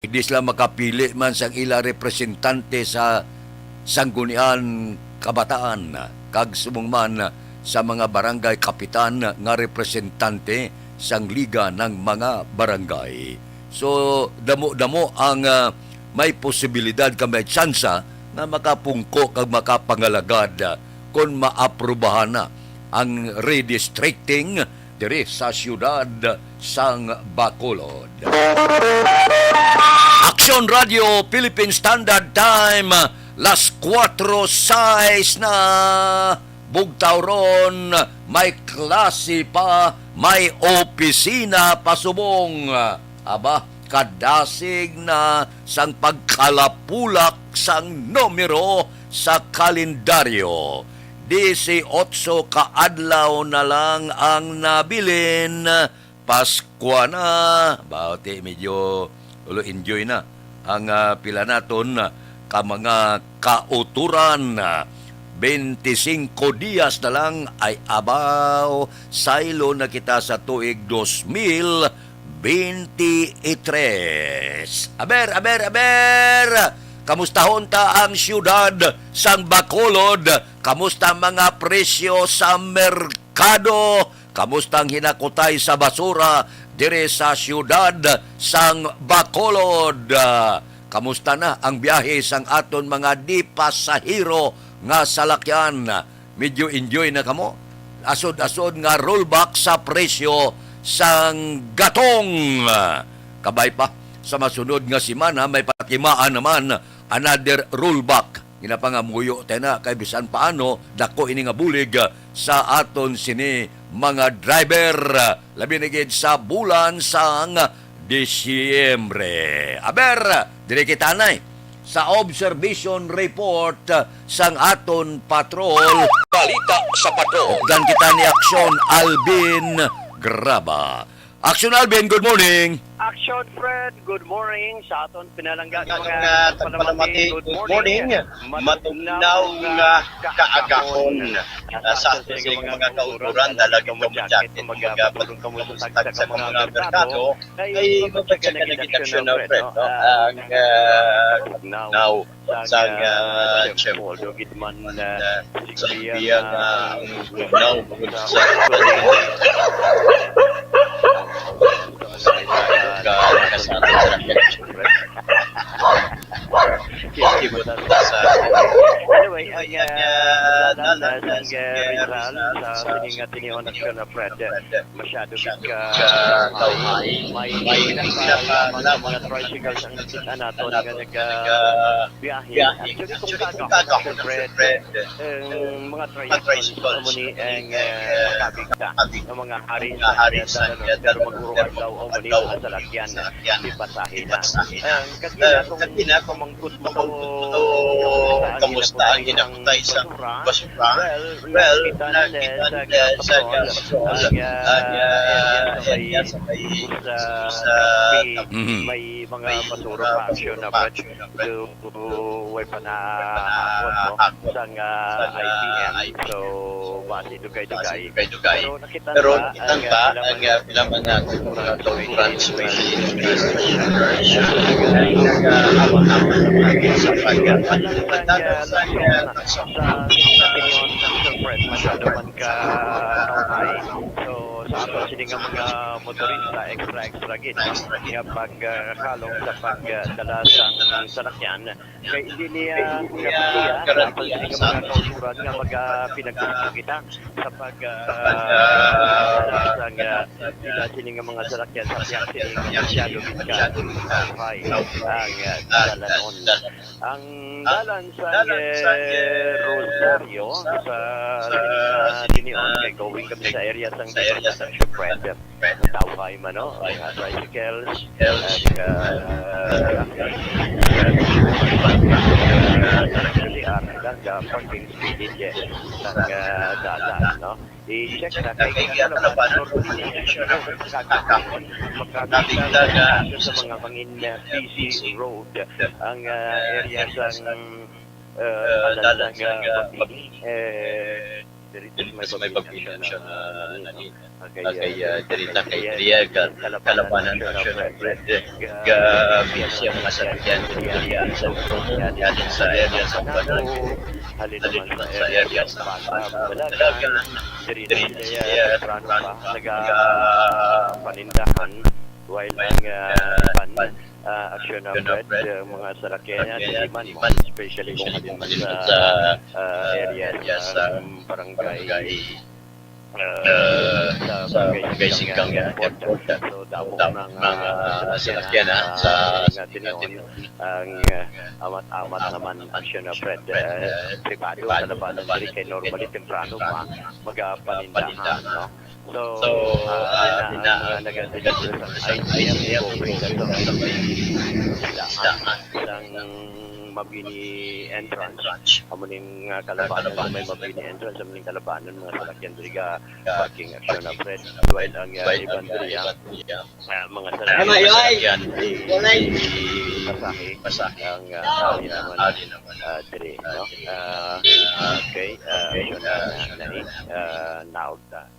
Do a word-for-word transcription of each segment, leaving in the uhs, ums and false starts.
di sila makapili man sang ila representante sa Sangguniang Kabataan, kag subong man sa mga barangay kapitan nga representante sang Liga ng mga Barangay. So, damo-damo ang, ah, may posibilidad ka may tsansa nga makapungko kag makapangalagad, ah, kon maaprubahan na ang redistricting diri sa siyudad sang Bacolod. Aksyon Radio Philippine Standard Time, las kuwatro sais na. Bugtaw ron, may klase pa, may opisina pa subong. Aba, kadasig na sang pagkalapulak sang numero sa kalendaryo. Disiotso ka adlaw na lang ang nabilin. Paskwa na. Bawti, medyo ulo enjoy na ang, ah, pila naton, ah, ka mga kauturan. Bente singko dias na lang ay abaw, saylo na kita sa tuig dos mil bente tres. Aber, aber, aber! Kamustahon ta ang siyudad sang Bacolod? Kamusta ang mga presyo sa merkado? Kamusta ang hinakutay sa basura diri sa siyudad sang Bacolod? Ah, kamusta na ang biyahe sang aton mga di pasahero nga salakyan? Medyo enjoy na kamo? Asod-asod nga rollback sa presyo sang gatong. Kabay pa, sa masunod nga semana may patimaan naman another rollback. Ginapangamuyo tayo na kay bisan paano dako ini nga bulig, ah, sa aton sini mga driver, ah, labi na gid sa bulan sang Disyembre. Aber, dire kita nay sa observation report, ah, sang aton patrol. Balita sa patrol. Updan kita ni Aksyon Alvin Graba. Aksyon Alvin, good morning. Aksyon Fred, good morning. Sa aton pinalangga nga mga tagpalamati, good morning. Matugnaw nga kaagahon. Ah, sa aton sa mga kauturan, dala gid kamo jacket, kung magpatulong kamo sa tagsa ka mga merkado, kay mabadya ka na gid, Aksyon Fred, no? Ang, ah, now, sang, ah, Jeff Paul, do gid man, ah, sa iya nga, ah, now, sa ka, ka sa aton sa Anyway, ang, ah, dalan, ah, sang, ah, Rizal sa sining, ah, tinion, Aksyon Fred, masyado gid ka high. May pila pa lamang mga tricycles ang nakita naton nga nagabiyahe. Actually, kung kagahon, Fred, ang mga tricycles amo ni ang, eh, makabigta nga mga hari sa dalan, pero mag-uro adlaw amo ni mga salakyan, may pasahe na. Ang kagina, kung pamangkot mo to, kamusta ang hinakutay sang basura? Well, nakita nila sa Gapasol, ang, ah, area sa may, sa, Mhm. may mga basura pa, Aksyon Fred. So, way pa nahakot, no? Sang, ah, I P M. So, basi dugay-dugay. Pero nakita ta ang, ah, pila man nga mga kauturan sa may sa pagkakita sa pagkakita sa opinion sa Sir Fred, masyado man ka high. So, sa aton sini nga mga motorista, extra, extra gid nga pagkalong sa pagdala sang salakyan. Kay hindi niya karatiya sa aton sini nga mga kauturan nga maga-, pinagtulog kita sa pag, ah, sang, ah, pila sini nga mga salakyan sa pihak sini nga masyado gid ka high ang, ah, dalanon. Ang dalan sang, eh, Rosario sa, ah, Tinion, kay going kami sa area sang Tinion, sa Friend. Tawhay man, no? Mga tricycles, and, ah, actually, ah, hanggang, ah, parking spillage, eh, sang, ah, dalan, no? I-check na kay, ano ba, north direction, makakita, makakita sa mga mangin, ah, busy road ang, ah, area sang, ah, dalan sang, ah, eh, Diri sa may pagpinasyon na nani, kay, ah, diri ta kay Triaga, kalabanan na siya na Fred. Ga-, siya mga sakyan diri sa Urumo, galing sa area sa Banago, halin naman sa area sa Banago, Dalaga. Diri na siya, temprano pa, nagapanindahan, while ang, ah, iban, ah, aksyon na Fred, ah, mga salakyan niya, diri man, especially kung halin man sa, ah, area sa, um, barangay, ah, sa barangay Sigang Airport. So, damo ang, ah, salakyan, ah, sa nga tinuon ang, ah, amat-amat naman aksyon na Fred, ah, pribado, kalabanan diri kay normally temprano pa magapanindahan, no? So, ah, ari na ang, ah, nag-deliver sa ice cream, coffee, sa isdaan, sang Mabini entrance. Amo ning, ah, kalabanan sa may Mabini entrance, amo ning kalabanan, mga salakyan diri ga parking aksyon na Fred. While ang, ah, iban diri, ah, ah, mga salakyan, eh, pasahe ang, ah, ari naman, ah, diri, no? Ah, okay, ah, aksyon na, na, na, eh, ah, naog ta.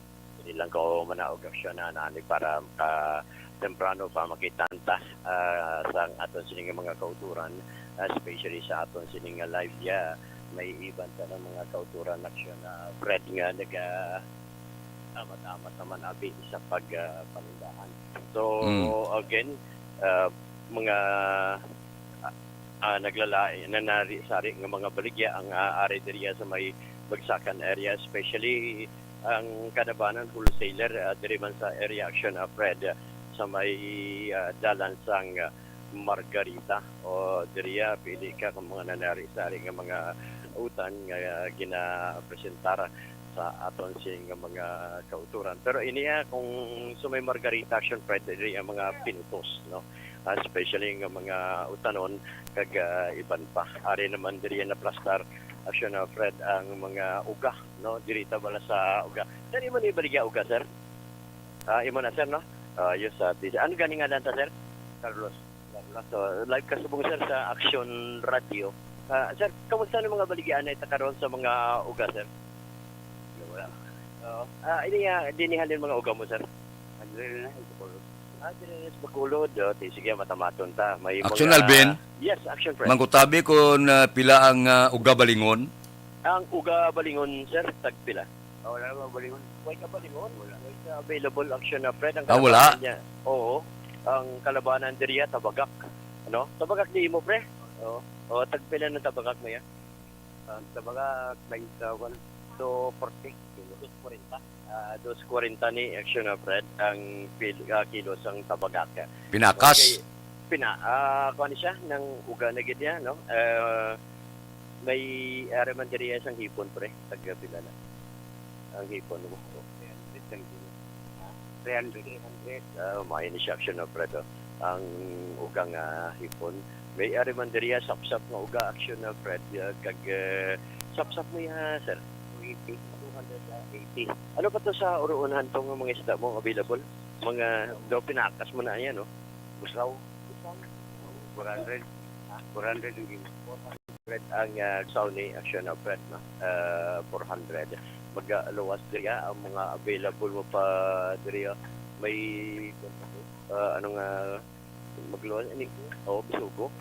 Dili lang ko manaog aksyon na nani para ka temprano pa makita ta, ah, sa aton sini nga mga kauturan, ah, especially sa aton sini nga live ya, may iban ta ng mga kauturan aksyon na Fred nga naga amat-amat naman abi sa pag, ah, panindahan. So, Mm. again, ah, mga, ah, ah, naglalain, nanari-sari nga mga baligya ang, ah, ari diriya sa may Bagsakan area, especially ang Kanabanan Wholesaler, ah, diri man sa area action, ah, Fred, ah, sa may, ah, dalan sang, ah, Margarita. O diriya, pili ka kung mga nanari-sari nga mga utan nga, ah, ginapresentar sa aton sing nga mga kauturan. Pero iniya, kung sa may Margarita action, Fred, diri ang mga pinutos, no? Ah, especially nga mga utanon kag, ah, iban pa. Ari naman diri naplastar action, ah, Fred, ang mga uga, no? Diri ta bala sa uga. Sir, imo ni baligya uga, sir? Ah, imo na, sir, no? Ah, yes, ah, this, ano gani ngalan ta, sir? Carlos. Carlos, so, live ka subong, sir, sa Action Radio. Ah, sir, kamusta ang mga baligyaan na ita karon sa mga uga, sir? Wala. Oo. Ah, ini, ah, dinihan din mga uga mo, sir? Andre na, ito ko. Ah, diri sa Bacolod. O, ti-, sige, matamaton ta. May Action, mga Alvin? Yes, Action, Fred. Mangutabi kung, ah, pila ang, ah, uga balingon? Ang uga balingon, sir, tagpila? Ah, wala naman balingon. Way ka balingon? Wala. Way ka available action na, Fred. Ang Ah, wala? kalabanan niya. Oo. Ang kalabanan diriya, tabagak. Ano? Tabagak di imo, pre? Oo. O, tagpila ng tabagak mo yan? Ang tabagak, twenty-one to forty. Dos kwarenta. Ah, dos kwarenta ni action na, Fred, ang pil-, ah, kilo sang tabagak. Pinakas? Okay. Pina-, ah, kuwan siya, nang uga na gid niya, no? Ah, may ari man diri sang hipon, pre. Tagpila na. Ang hipon mo. Three hundred. Three hundred. Ah, maayo ni siya action na, pre, to. Ang uga nga hipon. May ari man diri, ah, sapsap nga uga action na, Fred. Ah, kag, eh, sapsap mo ya, sir? Two eighty. Two hundred eighty. Ano pa to sa uruunan to nga mga isda mo available? Mga daw pinakas mo na yan, no? Busaw. Busaw. Four hundred. Four hundred ang gin-, four hundred ang, ah, saw ni action na, Fred, no? Ah, four hundred. Magaluwas diri, ah, ang mga available mo pa diri, ah. May, ah, ano nga, magluwas, ini, oh, bisugo.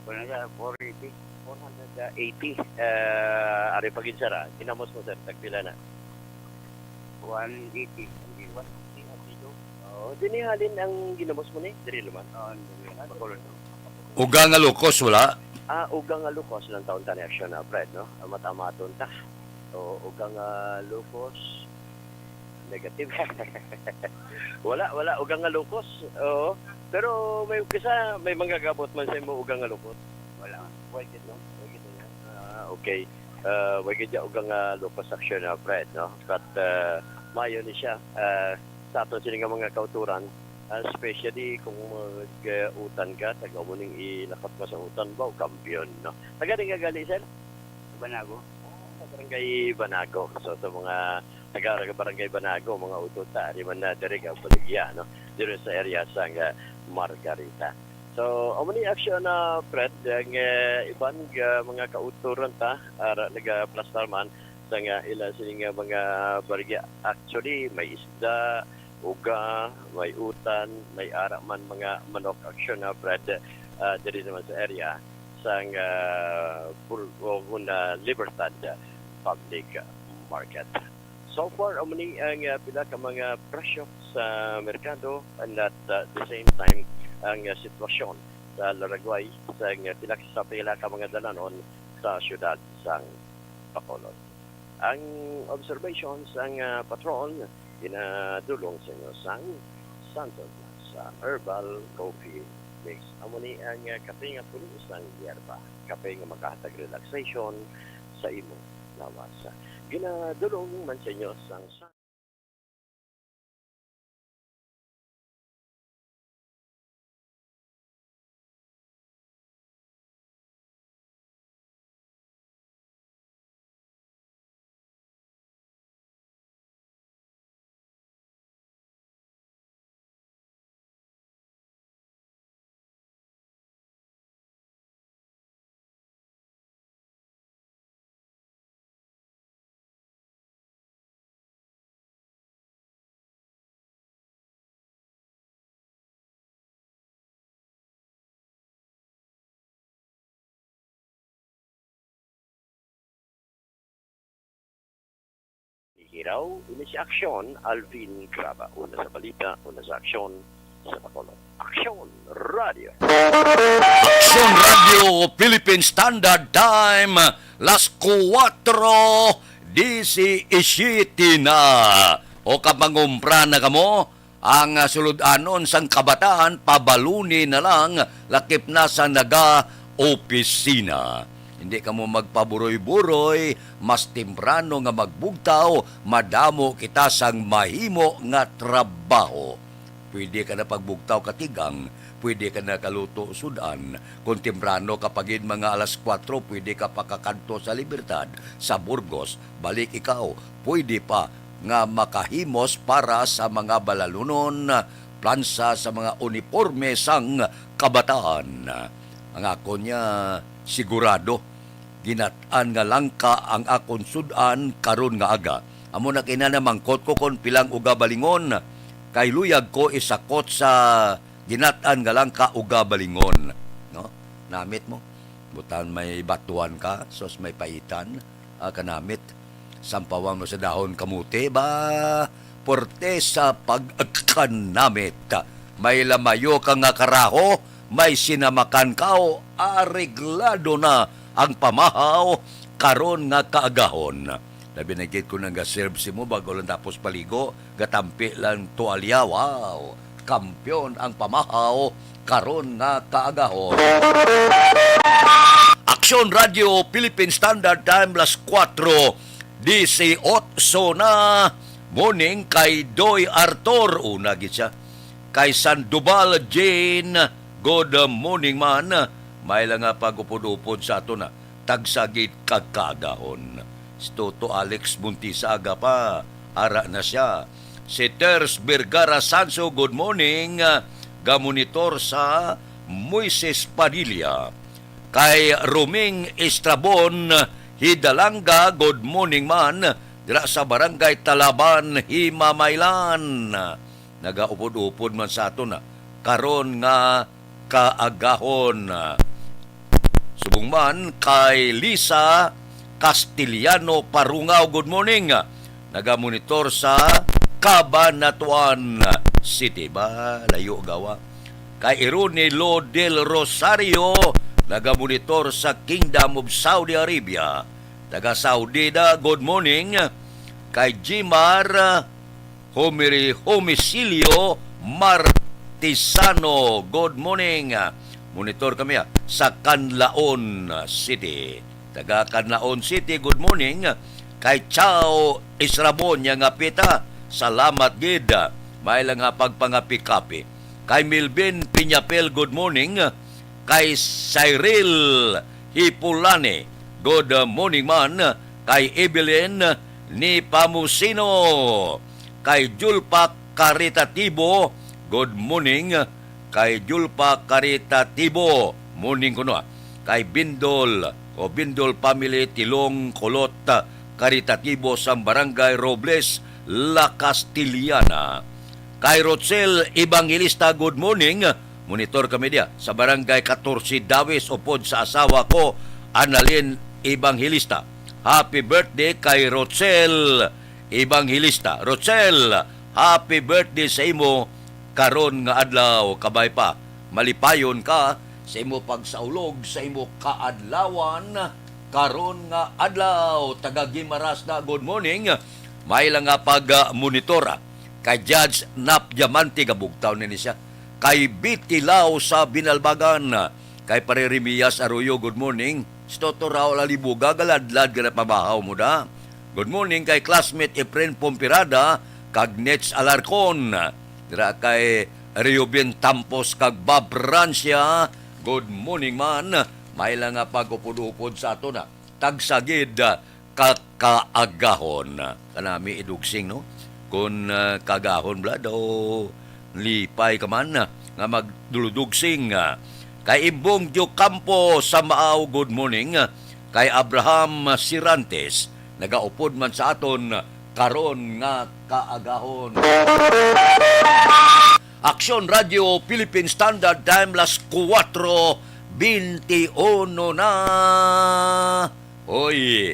Wala na, four eighty. Four hundred eighty. Ah, ari pa gid, sir, ah. Ginamos mo, sir, tagpila na? One eighty. One eighty ang kilo. Oh, dini halin ang ginamos mo ni? Diri naman. Oo, diri. Bacolod. Uga nga lukos, wala? Ah, uga nga lukos lang taon ta ni action na, Fred, no? Amat-amaton ta. O, uga nga lukos. Negative. Wala, wala. Uga nga lukos. Oo. Pero may kisa, may manggagabot man sa imo uga nga lukos. Wala. Why gid, no? Why gid, no? Ah, okay. Ah, why gid ya uga nga lukos action na, Fred, no? But, ah, maayo ni siya. Ah, sa aton sini nga mga kauturan, ah, especially kung mag-utan ka, taga mo ning ilakat mo sa utan ba o kampiyon, no? Taga din ka gali, sir? Banago. Ah, sa Barangay Banago. So, sa mga taga Barangay Banago, mga utod ta, ari man na diri ka baligya, no? Diri sa area sa nga Margarita. So, amo ni action na, Fred, ang, eh, iban nga mga kauturan ta, ara, nagaplastar man Sa nga ila sini nga mga barya, actually, may isda, uga, may utan, may ara man mga manok. Action na, Brad, ah, diri naman sa area sang, ah, Burgona Libertad Public Market. So far, amo ni ang, ah, pila ka mga presyo sa merkado, and at, ah, the same time, ang, ah, sitwasyon sa laragway sa, ah, pila, sa pila ka mga dalanon sa siyudad sang Bacolod. Ang observation sang, ah, patrol ginadulong sa inyo sang Santos sa Herbal Coffee Mix. Amo ni ang, ah, kape nga puno sang yerba. Kape nga makahatag relaxation sa imong lawas. Ginadulong man sa inyo sang Hiraw, ini si Aksyon, Alvin Graba. Una sa balita, una sa aksyon, sa Bacolod. Aksyon Radio. Aksyon Radio Philippine Standard Time, las kuwatro disisiete na. O kapangumpra na kamo, ang, ah, sulod-anon sang kabataan, pabaluni na lang, lakip na sa naga-opisina. Hindi kamo magpaburoy-buroy, mas temprano nga magbugtaw, madamo kita sang mahimo nga trabaho. Pwede ka na pagbugtaw katigang, pwede ka na kaluto sud-an. Kung temprano ka pa gid, mga alas kuwatro, pwede ka pakakadto sa Libertad, sa Burgos. Balik ikaw, pwede pa nga makahimos para sa mga balalunon, plansa sa mga uniporme sang kabataan. Ang akon niya, sigurado, ginat-an nga langka ang akon sud-an karon nga aga. Amo na kinana mangkot ko kon pilang uga balingon, kay luyag ko isakot sa ginat-an nga langka uga balingon, no? Namit mo. Butan may batuan ka, sus, may paitan, ah, kanamit. Sampawan mo sa dahon kamote ba? Porte sa pagkanamit. May lamayo ka nga karaho, may sinamakan ka, o areglado na ang pamahaw karon nga kaagahon. Labi na gid kung nagaserve si mo bago lang tapos paligo, gatampi lang tuwalya. Wow! Kampiyon ang pamahaw karon nga kaagahon. Aksyon Radio Philippine Standard Time, las kuwatro disiyotso na. Morning kay Doy Arthur. Una gid siya. Kay Sandoval Jane, good morning man. May lang nga pag-upod-upod sa ato na. Tagsa gid ka kaagahon. Si Toto Alex Montisa aga pa, ara na siya. Si Ters Vergara Sanso, good morning. Gamonitor sa Moises Padilla. Kay Roming Estrabon Hidalanga, good morning man, dira sa Barangay Talaban, Himamaylan. Nagaupod-upod man sa aton, ah, karon nga kaagahon. Subong man kay Lisa Castellano Parungaw, good morning. Nagamonitor sa Cabanatuan City. Ba, layo gawa. Kay Irone Lo del Rosario, nagamonitor sa Kingdom of Saudi Arabia. Taga Saudi da, good morning. Kay Jimar Homiri-, Homisilio Martisano, good morning. Monitor kami, ah, sa Canlaon City. Taga Canlaon City, good morning. Kay Chao Israbon, nga pita, salamat gid. May lang nga pagpangapi-kapi. Kay Melvin Piñapel, good morning. Kay Cyril Hipulani, good morning man. Kay Evelyn Nipamusino, kay Julpa Caritatibo, good morning. Kay Julpa Caritatibo, morning kuno, ah. Kay Bindol, o Bindol family, Tilong, Kulot, karitatibo sang Barangay Robles, La Castellana. Kay Rochelle Evangelista, good morning. Monitor kami diya sa Barangay Katorse Dawis upod sa asawa ko, Annalyn Evangelista. Happy birthday kay Rochelle Evangelista. Rochelle, happy birthday sa imo karon nga adlaw. Kabay pa, malipayon ka sa imo pagsaulog sa imo kaadlawan karon nga adlaw. Taga Guimaras na, good morning. May lang nga pag-monitora kay Judge Nap Diamante, gabugtaw na ni siya. Kay Bitilaw sa Binalbagan, kay Pare Remiyas Arroyo, good morning. Si Toto Raul Alibuga, galadlad ka na pabahaw mo da. Good morning kay classmate Efren Pompirada kag Nets Alarcon. Dira kay Reuben Tampos kag Bob Rancia, good morning man. May lang nga pag-upod-upod sa ato na. Tagsa gid, ah, ka kaagahon. Kanami idugsing, no? Kun, ah, kaagahon bala daw, lipay ka man, ah, nga magduludugsing, ah. Kay Imbong Diocampo sa Maaw, good morning. Kay Abraham Sirantes, nagaupod man sa aton karon nga kaagahon. Aksyon Radio Philippine Standard Time, las kuwatro bente uno na. Hoy,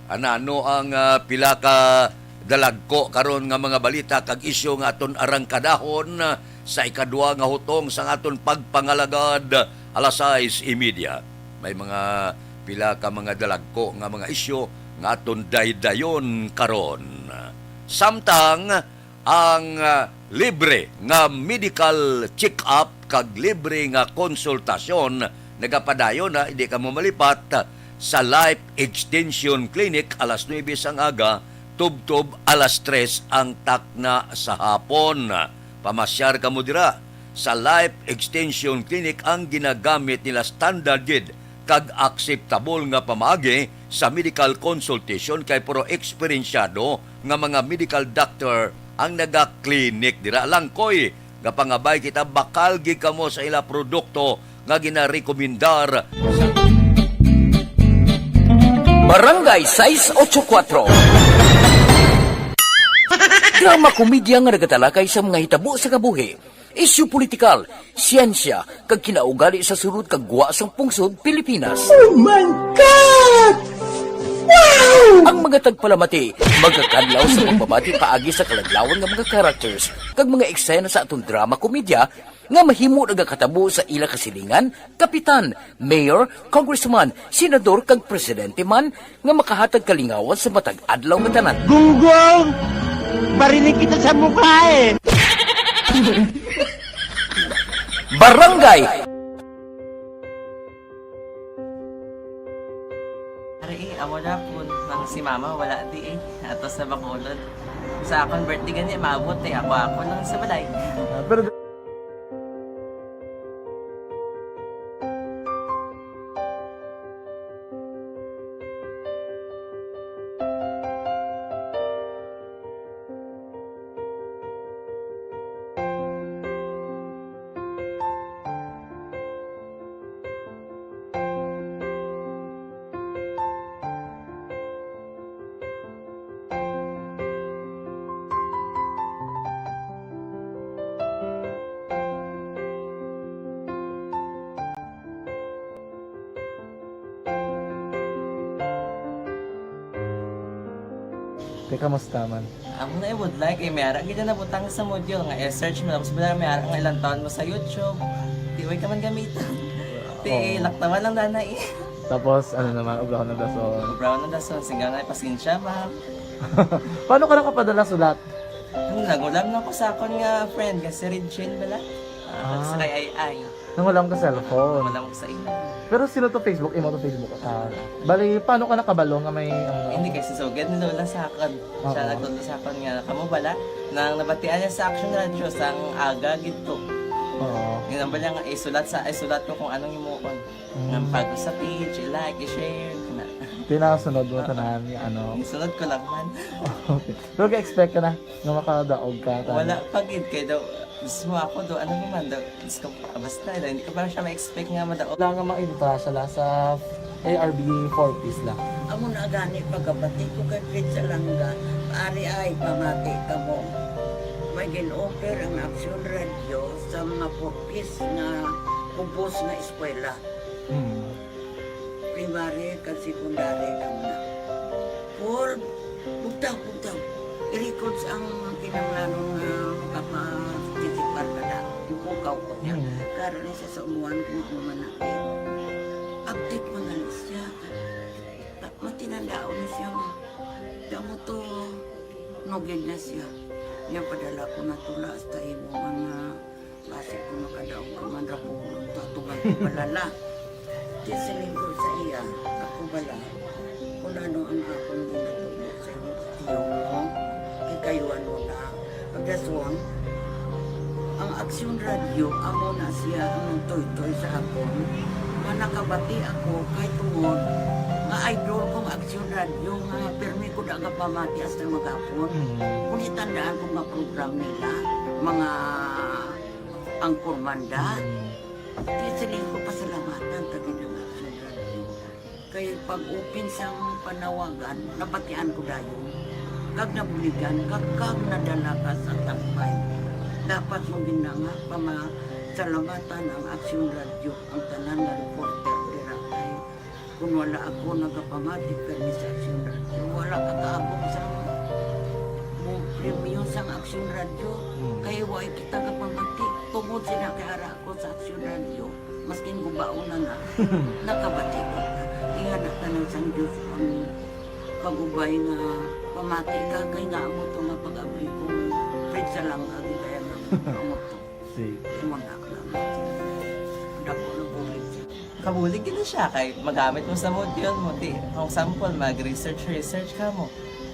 anano ang, ah, pila ka dalagko karon nga mga balita kag isyu nga aton arangkadahon, ah, sa ikadua nga hutong sang aton pagpangalagad, alas sais y media? May mga pila ka mga dalagko nga mga isyu nga aton daydayon karon. Samtang ang, ah, libre nga medical check-up kag libre nga konsultasyon nagapadayon na, hindi ka mo malipat, sa Life Extension Clinic alas nuebe sang aga tubtob alas tres ang takna sa hapon. Pamasyar kamo dira. Sa Life Extension Clinic ang ginagamit nila standard gid kag akseptable nga pamaagi sa medical consultation, kay puro eksperensyado nga mga medical doctor ang nagaklinik dira. Langkoy, gapangabay kita, bakal gid kamo sa ila produkto nga ginarekomendar sa Barangay sais ocho kuwatro. Drama komedya nga nagatalakay sa mga hitabo sa kabuhi, isyu politikal, siyensya, kag kinaugali sa sulod kag gwa sang pungsod Pilipinas. Oh my God! Wow! Ang mga tagpalamati magakadlaw sa pagbabati paagi sa kaladlawan nga mga characters kag mga eksena sa aton drama komedya nga mahimo nagakatabo sa ila kasilingan, kapitan, mayor, congressman, senador, kag presidente man nga makahatag kalingawan sa matag adlaw nga tanan. Gunggong! Barinig kita sa mukha eh! Barangay! Ari, eh, amo na po nang si mama wala di eh. Ato sa Bacolod. Sa akon birthday gani, maabot eh. Ako, ako lang sa balay. Ah, pero Te, kamusta man? Amo na, I would like, eh, may ara gid na butang sa module nga i-search mo, tapos wala, may ara nga ilang taon mo sa YouTube. Di, way ka man gamiton. Ti, Oo. Laktawan lang dana eh. Tapos, ano naman, obrahon ng dason. Obrahon ng dason, singga nga, pasensya, ma'am. Paano ka nakapadala sulat? Ano, nag-ulam na ko sa akon nga friend, nga si Regine bala. Ah, Ah. Sa kay Ay Ay. Nangulam ka cellphone. Wala mo sa imo. Pero sino to Facebook? Imo to Facebook account. Bali, paano ka nakabalo nga may, ano? Hindi kasi sugad ni Lola sa akon. Siya Oo. nagtudlo sa akon nga, kamo bala, nang nabatian niya sa Action Radio, sang aga gid to. Oo. Yun ang bala nga, isulat sa, isulat ko kung anong imuon. Mm. Nang pag sa page, i-like, i-share, na. Tinasunod mo Ah. tanan, ano? Isunod ko lang man. Okay. Pero ka-expect ka na nga makadaog ka, tanan? Wala pa gid, kay daw, gusto mo ako, do, ano naman, daw, Diyos ko, basta, hindi ko pa siya ma-expect nga madaog. Wala nga mga iba, sa, sa A R B four Ps lang. Amo na gani pagkabati ko kay Fred Salanga, ari ay pamati kamo. May gin-offer ang Aksyon Radyo sa mga purpose nga pupos nga eskwela. Hmm. Primary kag secondary lang na. Paul, bugtaw, bugtaw. I-records ang kinahanglanon nga makaparticipar ka na. Yung ukaw ko niya. Hmm. Karon ni sa umuan kung ano man na. Update mo na lang siya. Ta-, matinandaon na siya, ma. Damo to, nugid na siya. Niya padala ko na tula hasta imo man nga basi ko makadaog ka man ra po. Tatugan ko balala. Di siling ko sa iya, ako bala. Kung ano ang akong ginatubo sa imo, tiyo mo, kikayuan mo na. Pagdason, ang Aksyon Radyo, amo na siya ang nagtoytoy sa akon. Nga nakabati ako kay tungod nga idol kong Aksyon Radyo nga pirmi ko da gapamati hasta maghapon. Mm. Kung itandaan ko nga program nila, mga angkor manda, Mm. di siling ko pasalamatan ta gid ang Aksyon Radyo. Kay pag-open sang panawagan, nabatian ko dayon. Kag nabuligan, kag, kag nadala ka sa tampay. Dapat mo gid na nga pamasalamatan ang Aksyon Radyo, ang tanan nga reporter dira. Kay kung wala ako nagapamati kani sa Aksyon Radyo, wala ka kaabot sa mo premyo sang Aksyon Radyo. Hmm. Kay wa kita kapamati. Tungod sila kay ara ko sa Aksyon Radyo, maskin gubaon na na, nakabati ko na. Ingana tanan sang Diyos ang pag-ubay nga pamati ka, kay nga amo to nga pag-abli ko, Fred Salanga, gid kaya nga amo to. Sige. Imo na lang. Dako na bulig siya. Kabulig gid na siya kay magamit mo sa module mo. Di, for example, mag-research, research ka mo.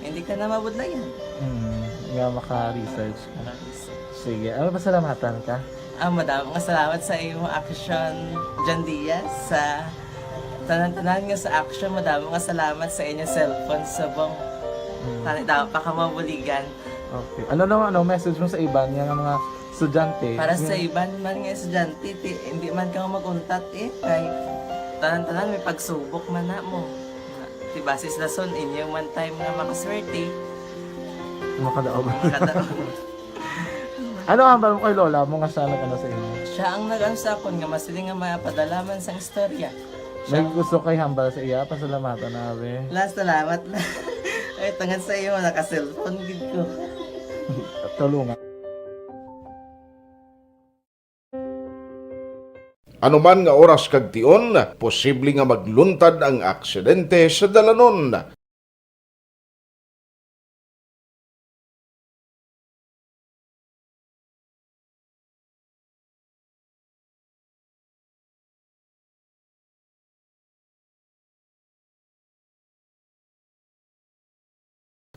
Hindi ka na mabudlayan. Hmm, nga maka-research ka. Maka-research. Sige, ano, pasalamatan ka? Ah, madamo nga salamat sa imo Aksyon, John Diaz, sa tanan-tanan nga sa Aksyon. Madamo nga salamat sa inyo cellphone subong. Hmm. Tani daw pa ka mabuligan. Okay. Ano naman, ano message mo sa iban nga mga estudyante? Para sa Yung iban man nga estudyante, ti, hindi man ka mag-untat eh. Kay tanan-tanan may pagsubok man na mo. Ti basis lason inyo man time nga makaswerte. Makadaog. Makadaog. Ano ang hambal mo kay lola mo nga siya nag-ano sa imo? Siya ang nag-ano sa akon nga masiling nga mapadala man sang istorya. May Siya gusto kay hambal sa iya, pasalamatan na, be. La, salamat na. Ay, tungod sa iyo, naka-cellphone gid ko. Tulungan. Anuman nga oras kag tion, posible nga magluntad ang aksidente sa dalanon.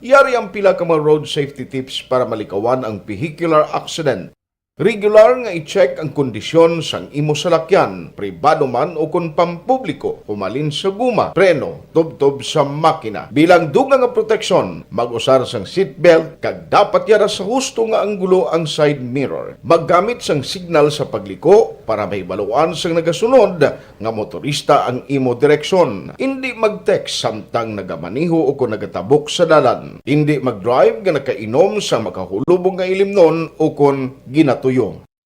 Yari ang pila ka mga road safety tips para malikawan ang vehicular accident. Regular nga i-check ang kondisyon sang imo salakyan, pribado man o kon pampubliko, humalin sa guma, preno, tubtob sa makina. Bilang dugang nga proteksyon, mag-usar sang seatbelt kag dapat yara sa husto nga anggulo ang side mirror. Maggamit sang signal sa pagliko para mahibaluan sang nagasunod nga motorista ang imo direksyon. Indi mag-text samtang nagamaneho o kon nagatabok sa dalan. Indi mag-drive nga nakainom sa makahulubong nga ilimnon o kon ginatuyo.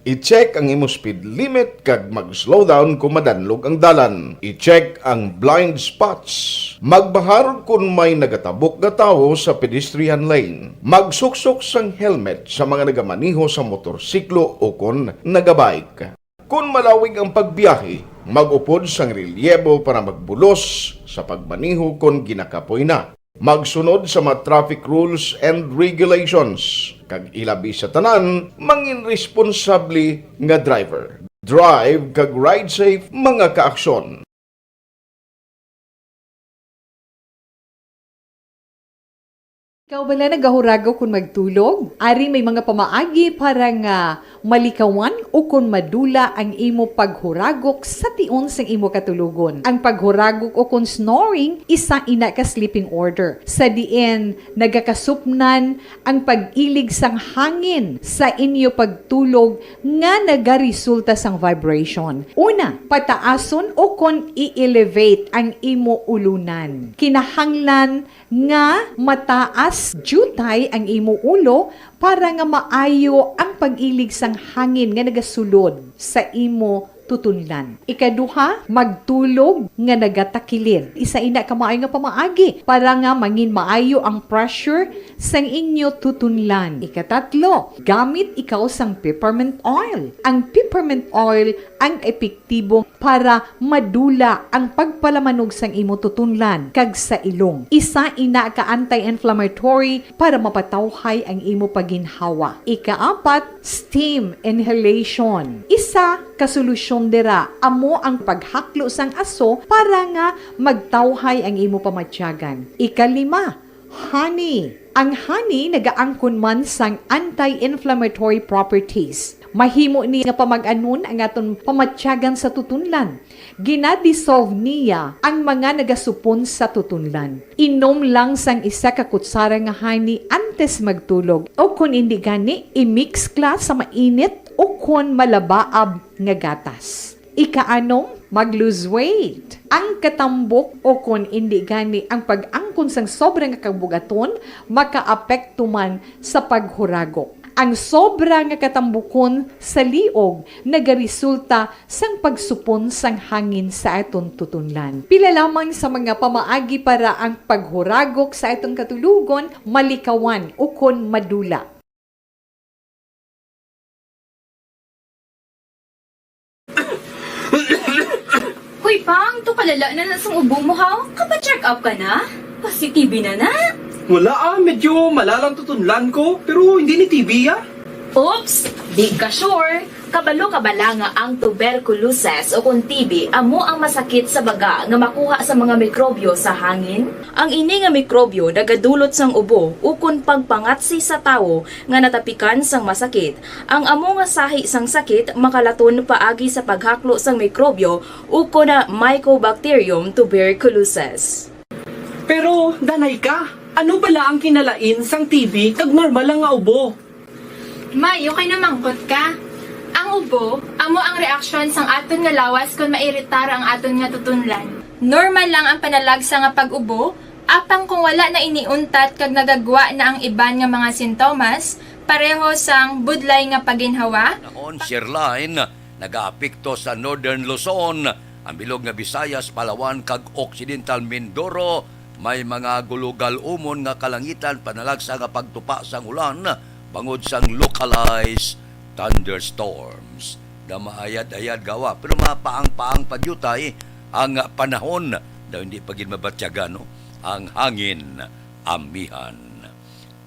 I-check ang imo speed limit kag mag-slow down kung madanlog ang dalan. I-check ang blind spots. Magbahar kung may nagatabok nga tawo sa pedestrian lane. Magsuksok sang helmet sa mga nagamaneho sa motorsiklo o kon nagabike. Kon malawig ang pagbiyahe, mag-upod sang relyebo para magbulos sa pagmaneho kon ginakapoy na. Magsunod sa mga traffic rules and regulations, kag ilabi sa tanan, mangin responsable nga driver. Drive kag ride safe, mga kaaksyon. Ikaw bala nagahuragok kon magtulog? Ari may mga pamaagi para nga malikawan o kon madula ang imo paghuragok sa tion sang imo katulogon. Ang paghuragok o kon snoring, isa ina ka sleeping order, sa diin nagakasupnan ang pag-ilig sang hangin sa inyo pagtulog nga nagaresulta sang vibration. Una, pataason o kon i-elevate ang imo ulunan. Kinahanglan nga mataas diutay ang imo ulo para nga maayo ang pag-ilig sang hangin nga nagasulod sa imo tutunlan. Ikaduha, magtulog nga nagatakilid. Isa ina ka maayo nga pamaagi para nga mangin maayo ang pressure sang inyo tutunlan. Ikatatlo, gamit ikaw sang peppermint oil. Ang peppermint oil ang epektibo para madula ang pagpalamanog sang imo tutunlan kag sa ilong. Isa ina ka anti-inflammatory para mapatawhay ang imo paginhawa. Ikaapat, steam inhalation. Isa ka solusyon dira amo ang paghaklo sang aso para nga magtawhay ang imo pamatyagan. Ikalima, honey. Ang honey nagaangkon man sang anti-inflammatory properties. Mahimo ni nga pamag-anon ang aton pamatyagan sa tutunlan. Gina-dissolve niya ang mga nagasupon sa tutunlan. Inom lang sang isa ka kutsara nga honey antes magtulog, o kon indi gani, i-mix kla sa mainit o kon malabaab nga gatas. Ikaanom, mag-lose weight. Ang katambok o kon indi gani ang pag-angkon sang sobra nga kabugaton makaapekto man sa paghuragok. Ang sobra nga katambukon sa liog nagaresulta sang pagsupon sang hangin sa aton tutunlan. Pila lamang sa mga pamaagi para ang paghuragok sa aton katulogon malikawan ukon madula. Hoy, Pang, to kalala na na sang ubo mo, ha? Kapa-check up ka na? Kasi T B na na. Wala, ah, medyo malalang tutunlan ko, pero hindi ni T B, ah. Oops, di ka sure. Kabalo ka bala nga ang tuberculosis o kon T B amo ang masakit sa baga nga makuha sa mga mikrobyo sa hangin? Ang ini nga mikrobyo nagadulot sang ubo ukon pagpangatsi sa tawo nga natapikan sang masakit. Ang amo nga sahi sang sakit makalaton paagi sa paghaklo sang mikrobyo ukon na Mycobacterium tuberculosis. Pero, danay ka, ano bala ang kinalain sang T B kag normal lang nga ubo? May, okay na mangkot ka. Ang ubo, amo ang reaksyon sang aton nga lawas kon mairitar ang aton nga tutunlan. Normal lang ang panalagsa nga pag-ubo, apang kung wala na ini untat kag nagagwa na ang iban nga mga sintomas, pareho sang budlay nga paginhawa, Panahon, Sherline, nagaapekto sa Northern Luzon, ang bilog nga Visayas, Palawan, kag Occidental Mindoro. May mga gulugal-umon nga kalangitan, panalagsa nga pagtupa sang ulan bangod sang localized thunderstorms. Gamaayad-ayad gawa, pero mapaang-paang pa diutay ang panahon, daw hindi pa gid mabatyagan, no? Ang hangin, amihan.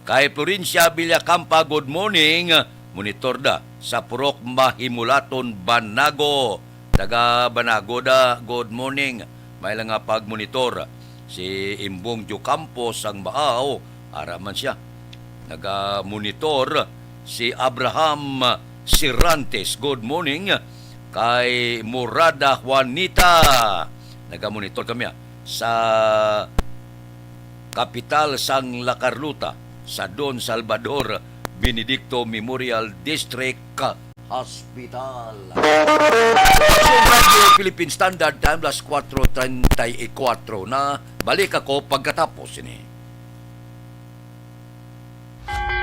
Kay Florencia Villacampa, good morning. Monitor da sa Purok Mahimulaton, Banago. Taga Banago da, good morning. May lang nga pagmonitor. Si Imbong Diocampo sang Baaw, ara man siya. Naga-monitor si Abraham Cervantes, good morning. Kay Murada Juanita, naga-monitor kami, ah, sa kapital sang La Carlota, sa Don Salvador Benedicto Memorial District Hospital. Radyo Philippine Standard Time, alas kuwatro treinta y kuwatro na. Balik ako pagkatapos ini.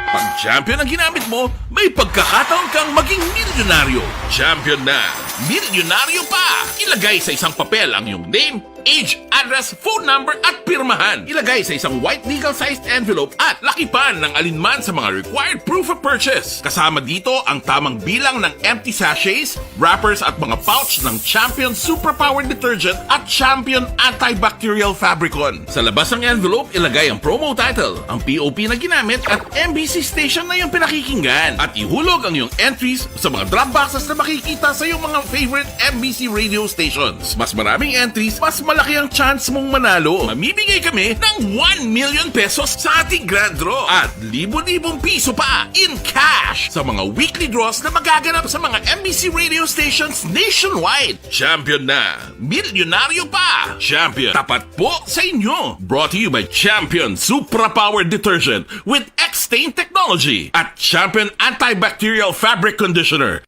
Pag champion ang ginamit mo, may pagkakataon kang maging milyonaryo. Champion na, milyonaryo pa! Ilagay sa isang papel ang iyong name, age, address, phone number, at pirmahan. Ilagay sa isang white legal-sized envelope at lakipan ng alinman sa mga required proof of purchase. Kasama dito ang tamang bilang ng empty sachets, wrappers, at mga pouch ng Champion Superpower Detergent at Champion Antibacterial Fabricon. Sa labas ng envelope, ilagay ang promo title, ang P O P na ginamit, at M B C station na iyong pinakikinggan. At ihulog ang iyong entries sa mga drop boxes na makikita sa iyong mga favorite M B C radio stations. Mas maraming entries, mas Laki ang chance mong manalo. Mamimigay kami ng one million pesos sa ating grand draw at libo-libong piso pa in cash sa mga weekly draws na magaganap sa mga M B C radio stations nationwide. Champion na, milyonaryo pa. Champion, tapat po sa inyo. Brought to you by Champion Supra Power Detergent with X-Stain Technology at Champion Antibacterial Fabric Conditioner.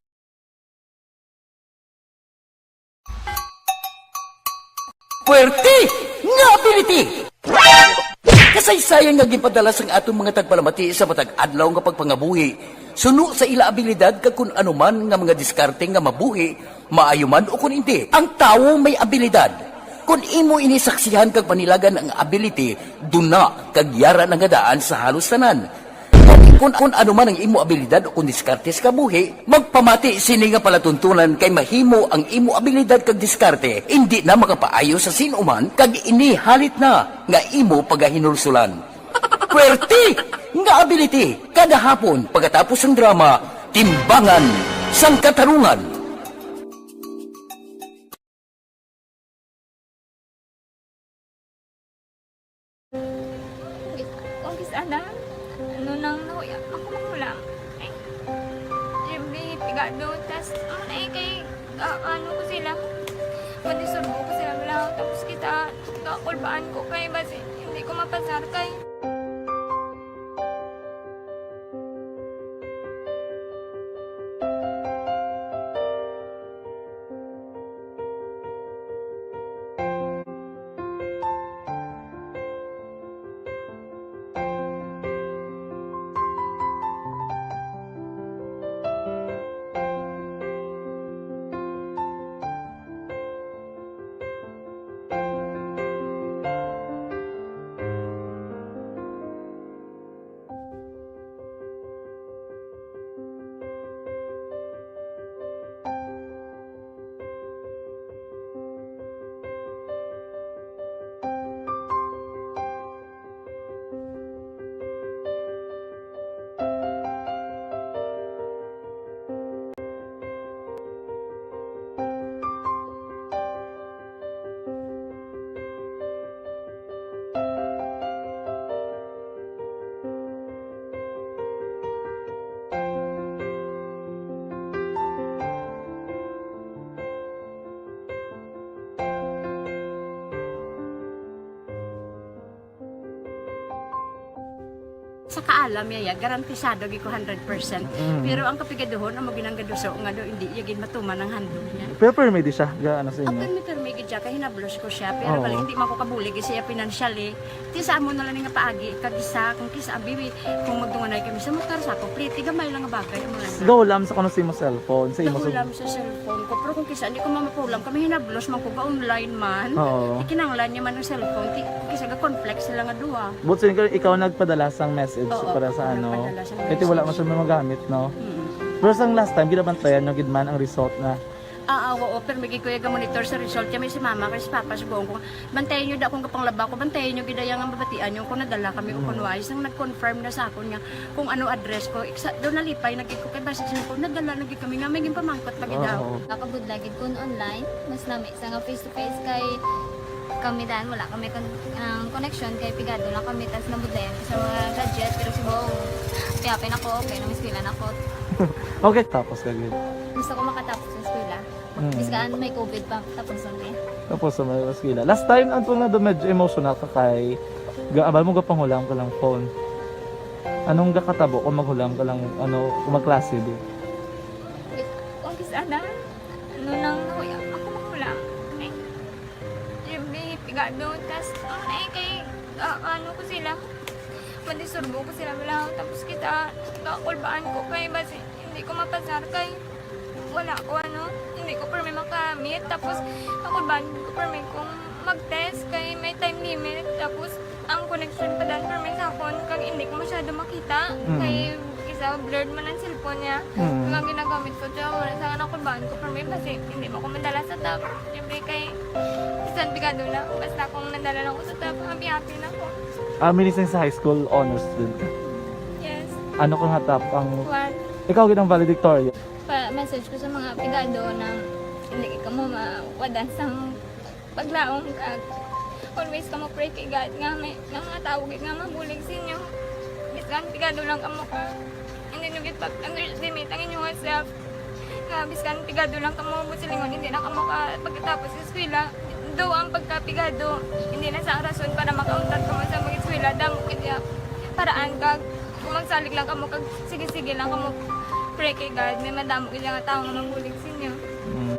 Puwerte nga ability! Kasaysayan nga ginpadala sang aton mga tagpalamati sa matag adlaw nga pagpangabuhi, suno sa ila abilidad kag kun ano man nga mga diskarte nga mabuhi, maayo man o kun indi. Ang tawo may abilidad. Kun imo ini saksihan kag panilagan ang ability, duna kag yara na nga daan sa halos tanan. Kung, kung ano man ang imo abilidad o kung diskarte sa kabuhi, magpamati sini nga palatuntunan kay mahimo ang imo abilidad kag diskarte indi na makapaayo sa sin-o man kag ini halit na nga imo pagahinulsulan. Puwerte nga ability kada hapon pagkatapos sang drama, Timbangan sang Katarungan. Kung kisa na, ano nang nahuya, ako makulang. Ay, siyempre, pigado, tas, ano na eh, kay, ah, ano ko sila, madisturbo ko sila, wala, tapos kita, kakulbaan ko kay, basi, hindi ko mapasar kay. Sa kaalam niya, ya, garantisado gid ko hundred percent. Pero ang kapigaduhon, amo ginang gaduso nga do, hindi iya gid matuman ang handog niya. Pero permi di siya, ga ano sa inyo? Permi, permi gid siya, kay hinablos ko siya. Pero Oo. Bali, hindi man ko kabulig siya financially. Ti sa amo na lang nga paagi, kag isa, kung kisa, abi, kung magtunganay kami sa motor, sa ako, pliti, gamay lang nga bagay, amo lang. Gaw lang sa kuno sa imo cellphone, sa imo sa Nahulam sa cellphone ko. Pero kung kisa, hindi ko mamapulam, kami hinablos man ko, ga-online man. Oo. Ikinanglan niya man ang cellphone, ti, kung kisa, ga-conflict sila nga duha. But since ikaw nagpadala sang message Oo, para ako sa ano, nagpadala sang kaya wala man message. Siya magamit, no? Mm. Pero sang last time, ginabantayan nyo gid man ang result na. Ah, ah, oo, pero may gid ko iya ga-monitor sa result. Kaya may si mama, kay si papa, si buong ko, bantayan nyo da akong gapanglaba ko, bantayan nyo gid ang mabatian nyo kung nadala kami o kung wala. Isang nag-confirm na sa akon nga kung ano address ko. Iksa, daw nalipay na gid ko, kay basta siya ko, nadala na gid kami nga may ginpamangkot pa gid daw. Oo. Nakabudlay gid kun online, mas nami sa nga face to face kay kami dan wala kami kon ang connection kay pigado lang kami tas nabudlayan ko sa mga gadget pero si Bong piyapin ako okay na may eskwela na ko. Okay, tapos ka gid. Gusto ko makatapos sa eskwela. Mm. Biskaan may covid pa tapos ang niya. Tapos sa mga eskwela. Last time, ang tunga do medyo emotional ka kay gaabal mo gapanghulam ka lang phone. Anong gakatabo kung maghulam ka lang, ano, kung magklase di? Kung kisa na, ano nang nahuya, ako makulang. Eh, siyempre, pigado, tas, ano eh, kay, ah, ano ko sila, madisturbo ko sila, wala, tapos kita, kakulbaan ko kay, basi, hindi ko mapasar kay, wala ko, ano, hindi ko permi makamit, tapos, kakulbaan ko permi kung mag-test kay may time limit, tapos, ang connection pa dan permi sa akon, kag hindi ko masyado makita, Mm. kay, isa, blurred man ang cellphone niya, Mm. kag ang ginagamit ko, siya, wala sa kakulbaan ko permi, basi, hindi mo ko madala sa top, siyempre kay, bisan pigado na, basta kung nadala lang ko sa top, happy-happy na ko. Ah, minising sa high school, honor student ka. Yes. Ano ka nga top ang... One. Ikaw gid ang valedictorian. Pa message ko sa mga pigado na hindi ka mo mawadan sang Paglaom kag always kamo pray kay God nga may, nga mga tawo gid nga mabulig sa inyo. Bisan pigado lang kamo ka, hindi nyo gid pag-underestimate ang inyong self. Nga bisan pigado lang kamo, buot silingon, hindi na kamo ka pagkatapos sa eskwela. Though ang pagkapigado, hindi na sa rason para makauntat kamo sa mag-eskwela. Damo gid ya paraan kag kung magsalig lang kamo kag sige-sige lang kamo pray kay God, may madamo gid nga tawo nga mabulig sa inyo. Mm.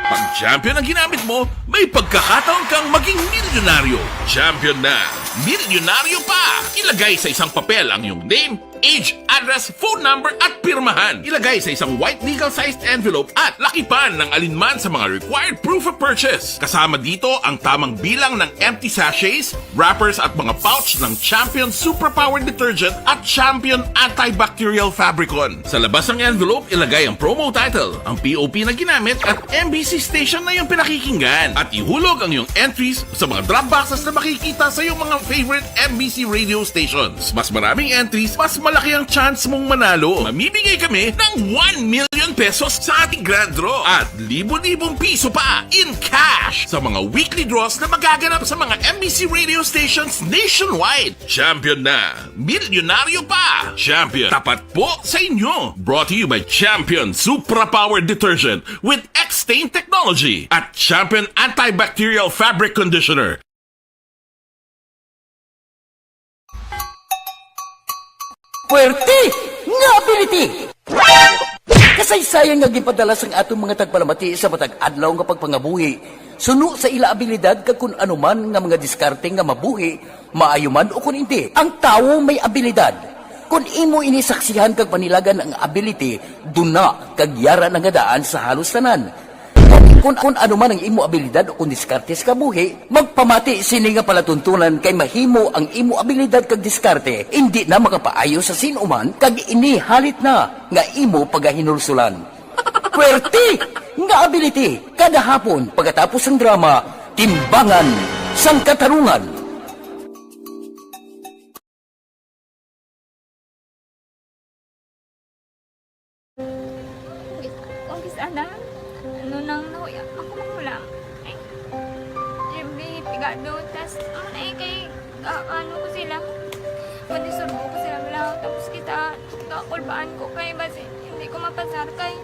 Pag champion ang ginamit mo, may pagkakataon kang maging milyonaryo. Champion na, milyonaryo pa! Ilagay sa isang papel ang iyong name, age, address, phone number, at pirmahan. Ilagay sa isang white legal-sized envelope at lakipan ng alinman sa mga required proof of purchase. Kasama dito ang tamang bilang ng empty sachets, wrappers, at mga pouch ng Champion Superpower Detergent at Champion Antibacterial Fabricon. Sa labas ng envelope, ilagay ang promo title, ang P O P na ginamit, at M B C station na iyong pinakikinggan. At ihulog ang iyong entries sa mga drop boxes na makikita sa iyong mga favorite M B C radio stations. Mas maraming entries, mas malaki ang chance mong manalo. Mamimigay kami ng one million pesos sa ating grand draw at libo-libong piso pa in cash sa mga weekly draws na magaganap sa mga M B C radio stations nationwide. Champion na! Milyonaryo pa! Champion, tapat po sa inyo! Brought to you by Champion Supra Power Detergent with X-Stain Technology at Champion Antibacterial Fabric Conditioner. Puwerte nga ability! Kasaysayan nga ginpadala sang aton mga tagpalamati sa matag adlaw nga pagpangabuhi suno sa ila abilidad kag kun ano man nga mga diskarte nga mabuhi, maayo man o kun indi. Ang tawo may abilidad. Kun imo ini saksihan kag panilagan ang ability, duna kag yara na nga daan sa halos tanan. Kun, kun ano man ang imo abilidad o kun diskarte sa kabuhi, magpamati sini nga palatuntunan kay mahimo ang imo abilidad kag diskarte indi na makapaayo sa sin-o man kag ini halit na nga imo pagahinulsulan. Puwerte nga ability kada hapon pagkatapos sang drama, Timbangan sang Katarungan. Kung kis-, kung kis-, ana, ano nang nahuya, ako manghulam. Ay, Jimmy, pigado, tas, ano na eh, kay, ah, ano ko sila, manisurbo ko sila lang, tapos kita, kakulbaan ko kay, basi, hindi ko mapasar kay.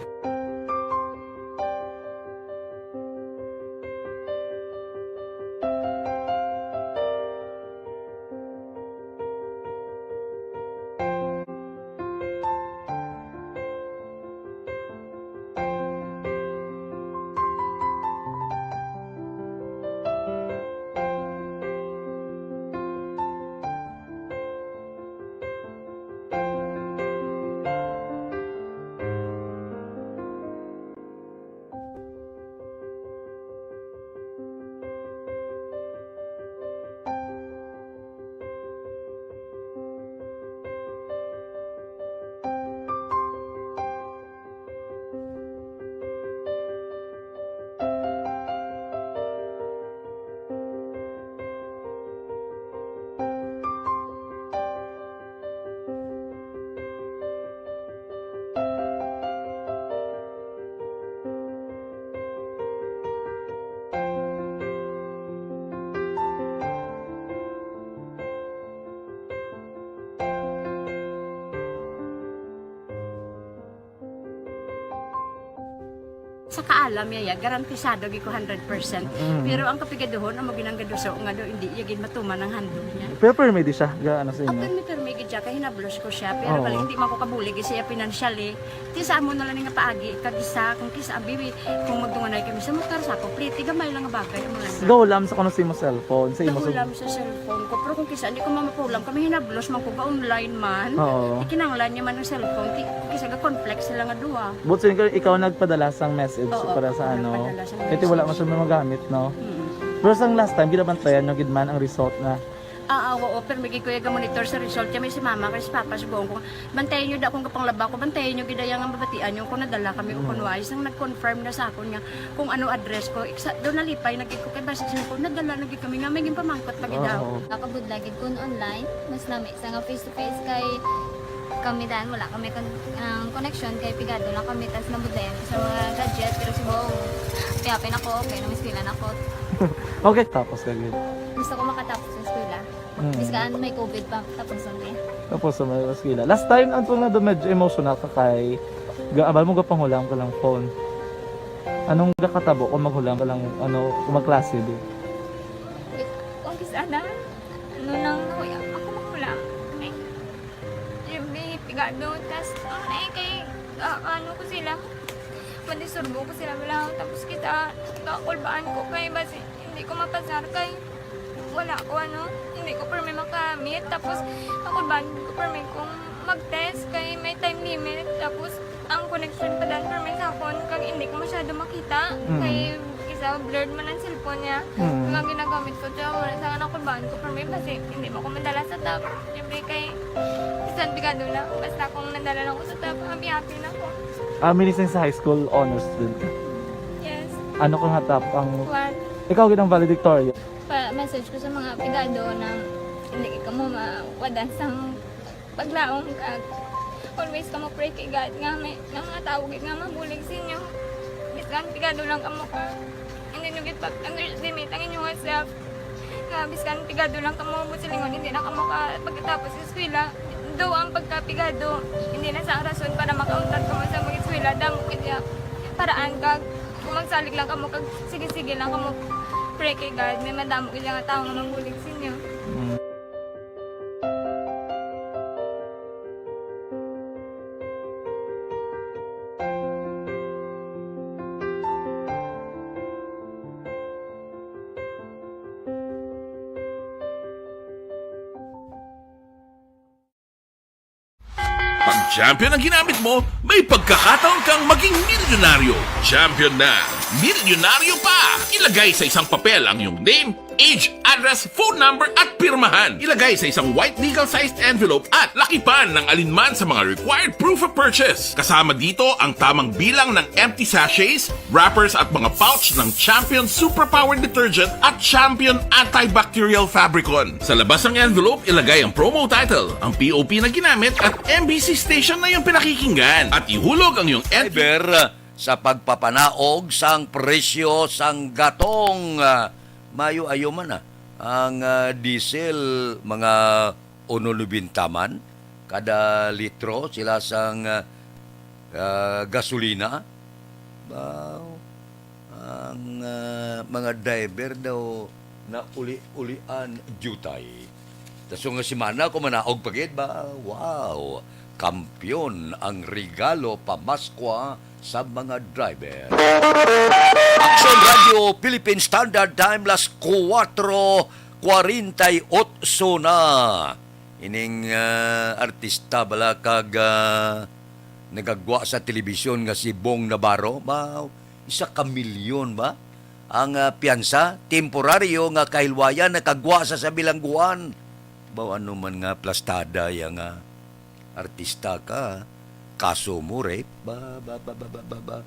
Sa kaalam niya, ya, garantisado gyud ko hundred percent. Mm. Pero ang kapigaduhon, amo ginang gaduso nga daw hindi iya gid matuman ang handog niya. Pero permi di siya, ga-, ano sa inyo? Permi, permi gid siya, kay hinablos ko siya. Pero Oo. Bali, hindi man ko kabulig siya financially. Ti sa amo na lang nga paagi, kag isa, kung kisa, abi, kung magdunganay kami sa motor, sa ako, pliti, gamay lang nga bagay, amo lang. Gahulam sa kuno sa imo cellphone, sa imo sa Gahulam sa cellphone ko. Pero kung kisa, hindi ko mamapulam kami, hinablos man ko, ga-online man. Oo. Ikinanglan niya man ang cellphone, ti-, kung kisa, ga-conflict sila nga duha. But since ikaw nagpadala sang message Oo, para sa ako ano, nagpadala sang kaya wala message. Masyadong magamit, no? Mm. Pero sang last time, ginabantayan nyo gid man ang result na Ah, ah, oo, pero may gid ko iya ga-monitor sa result. Kaya may si mama, kay si papa, si buong ko. Bantayan niyo da kung kapanglaba ko, bantayan niyo gid iya nga mabatian niyo kung nadala kami o kung Mm. wala. Isang nag-confirm na sa akon nga kung ano address ko. Iksa, daw nalipay na gid ko kay basi siya ko, nadala na gid kami nga may ginpamangkot pa gid daw. Oo. Nakabudlay gid kun online, mas nami sa nga face to face kay kami dan, wala kami kon-, ang connection kay pigado lang kami, tas nabudlayan ko sa mga gadget, pero si Bong, happy-happy na ko, okay na, may eskwela na ko. Okay, tapos ka gid. Gusto ko makatapos sa eskwela. Mm. Bisan may covid pa, tapos ang day. Tapos sa mga eskwela. Last time, ang tunga na medyo emotional ka kay ga-, abal mo gapanghulam ka lang phone. Anong gakatabo kung maghulam ka lang, ano, kung magklase, di? Kung kis-a na, ano nang nahuya, ako maghulam. Ay, yung may pigado, tas, ano na eh, kay, ah, ano ko sila, madisturbo ko sila, wala. Tapos kita, kakulbaan ko kay, basi, hindi ko mapasar kay, wala ko, ano, hindi ko permi makamit. Tapos, kakulbaan ko permi kung mag-test kay may time limit. Tapos, ang connection pa dan permi sa akon, kag hindi ko masyado makita. Mm. Kay, isa, blurred man ang cellphone niya. Mm. Kaya ginagamit ko siya, wala sa akin, nakulbaan ko permi, basi, hindi mo ko madala sa top. Siyempre, kay, bisan pigado lang, basta kung nadala lang ko sa top, happy-happy na ko. Ah, minising sa high school, honor student ka? Yes. Ano ka nga top? Ang One. Ikaw, gid ang valedictorian? Pa-message ko sa mga pigado na hindi kamo mawadan sang paglaom, kag always kamo pray kay God nga may, nga mga tawo gid nga mabulig sa inyo. Bisan pigado lang kamo ka, hindi nyo gid pag-underestimate ang inyong self. Nga bisan pigado lang kamo, buot silingon, hindi na kamo ka pagkatapos sa eskwela. Though ang pagkapigado, hindi na sa rason para makauntat kamo sa mag-eskwela, damo gid ya paraan, kag kung magsalig lang kamo, kag sige-sige lang kamo, pray kay God, may madamo gid nga tawo nga mabulig sa inyo. Mm. Pag champion ang ginamit mo, may pagkakataon kang maging milyonaryo. Champion na, milyonaryo pa! Ilagay sa isang papel ang iyong name, age, address, phone number, at pirmahan. Ilagay sa isang white legal-sized envelope at lakipan ng alinman sa mga required proof of purchase. Kasama dito ang tamang bilang ng empty sachets, wrappers, at mga pouch ng Champion Superpower Detergent at Champion Antibacterial Fabricon. Sa labas ng envelope, ilagay ang promo title, ang P O P na ginamit, at M B C station na iyong pinakikinggan. At ihulog ang iyong en- Driver, sa pagpapanaog sang presyo sang gatong, ah, mayo-ayo man, ah, ang, ah, diesel, mga uno nobenta man kada litro sila sang, ah, ah, gasolina. Baw, ang, ah, mga driver daw nauli-ulian diutay. Taso nga semana ko manaog pa gid ba? Wow! Kampiyon ang regalo pamaskwa sa mga driver. Action Radio Philippine Standard Time, las kuwatro kwarenta y otso na. Ining, ah, artista bala kag, ah, nagagwa sa telebisyon nga si Bong Navarro, ba, isa ka milyon ba ang, ah, piyansa, temporaryo nga kahilwayan, nakagwa sa, sa bilangguan. Baw, ano man nga plastada ya nga artista ka, kaso mo rape, ba, ba, ba.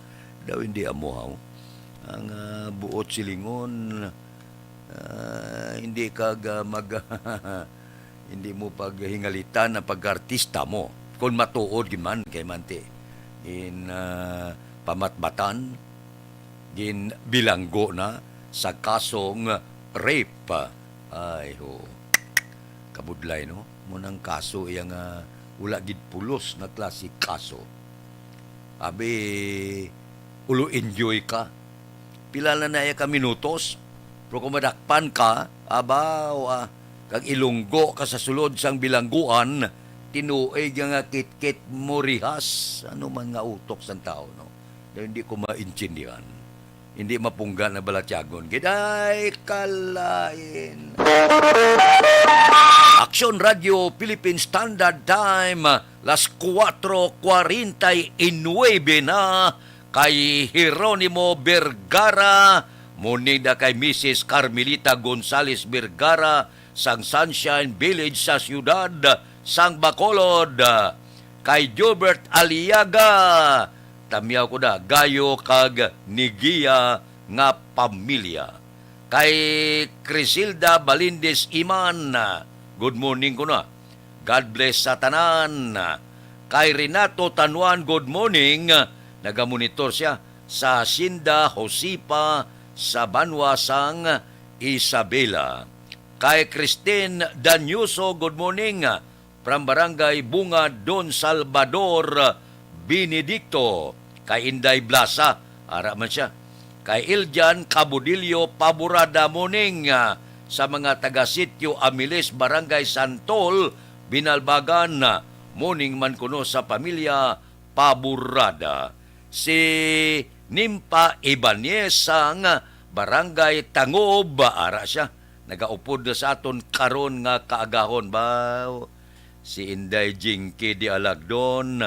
Daw hindi amo, haw. Ang, ah, buot silingon, ah, hindi ka ga-, mag-, hindi mo paghingalitan ang pag-artista mo. Kung matuod gid man, kay manti in, ah, pamatbatan, ginbilanggo na sa kasong rape. Ay, ho. Kabudlay, no? Mo nang kaso iya nga wala gid pulos nga klase kaso. Abi, ulo enjoy ka. Pila na na iya ka minutos? Pero kung madakpan ka, abaw, ah, kag ilunggo ka sa sulod sang bilangguan, tinuig nga kitkit mo rihas. Ano man nga utok sang tawo, no? Na hindi ko maintindihan. Hindi mapunggan na balatyagon. Giday kalain. Action Radio Philippine Standard Time, las kuwatro kwarenta y nuebe na. Kay Jeronimo Vergara, munida kay Missus Carmelita Gonzales Vergara, sang Sunshine Village sa siyudad sang Bacolod. Kay Jobert Aliaga, tamyaw ko na, Gayo kag Nigia nga pamilya. Kay Crisilda Balindis Iman, good morning ko na. God bless sa tanan. Kay Renato Tanuan, good morning. Nagamonitor siya sa Hacienda Josipa sa banwa sang Isabela. Kay Christine Danyoso, good morning. From Barangay Bunga, Don Salvador Benedicto. Kay Inday Blasa, ara man siya. Kay Iljan Cabudillo Paburada, morning, ah, sa mga taga Sitio Amilis, Barangay Santol, Binalbagan, ah, morning man kuno sa pamilya Paburada. Si Nimpa Ibanez sang Barangay Tangob, ara siya, nagaupod na sa aton karon nga kaagahon. Ba, si Inday Jinky di Alagdon,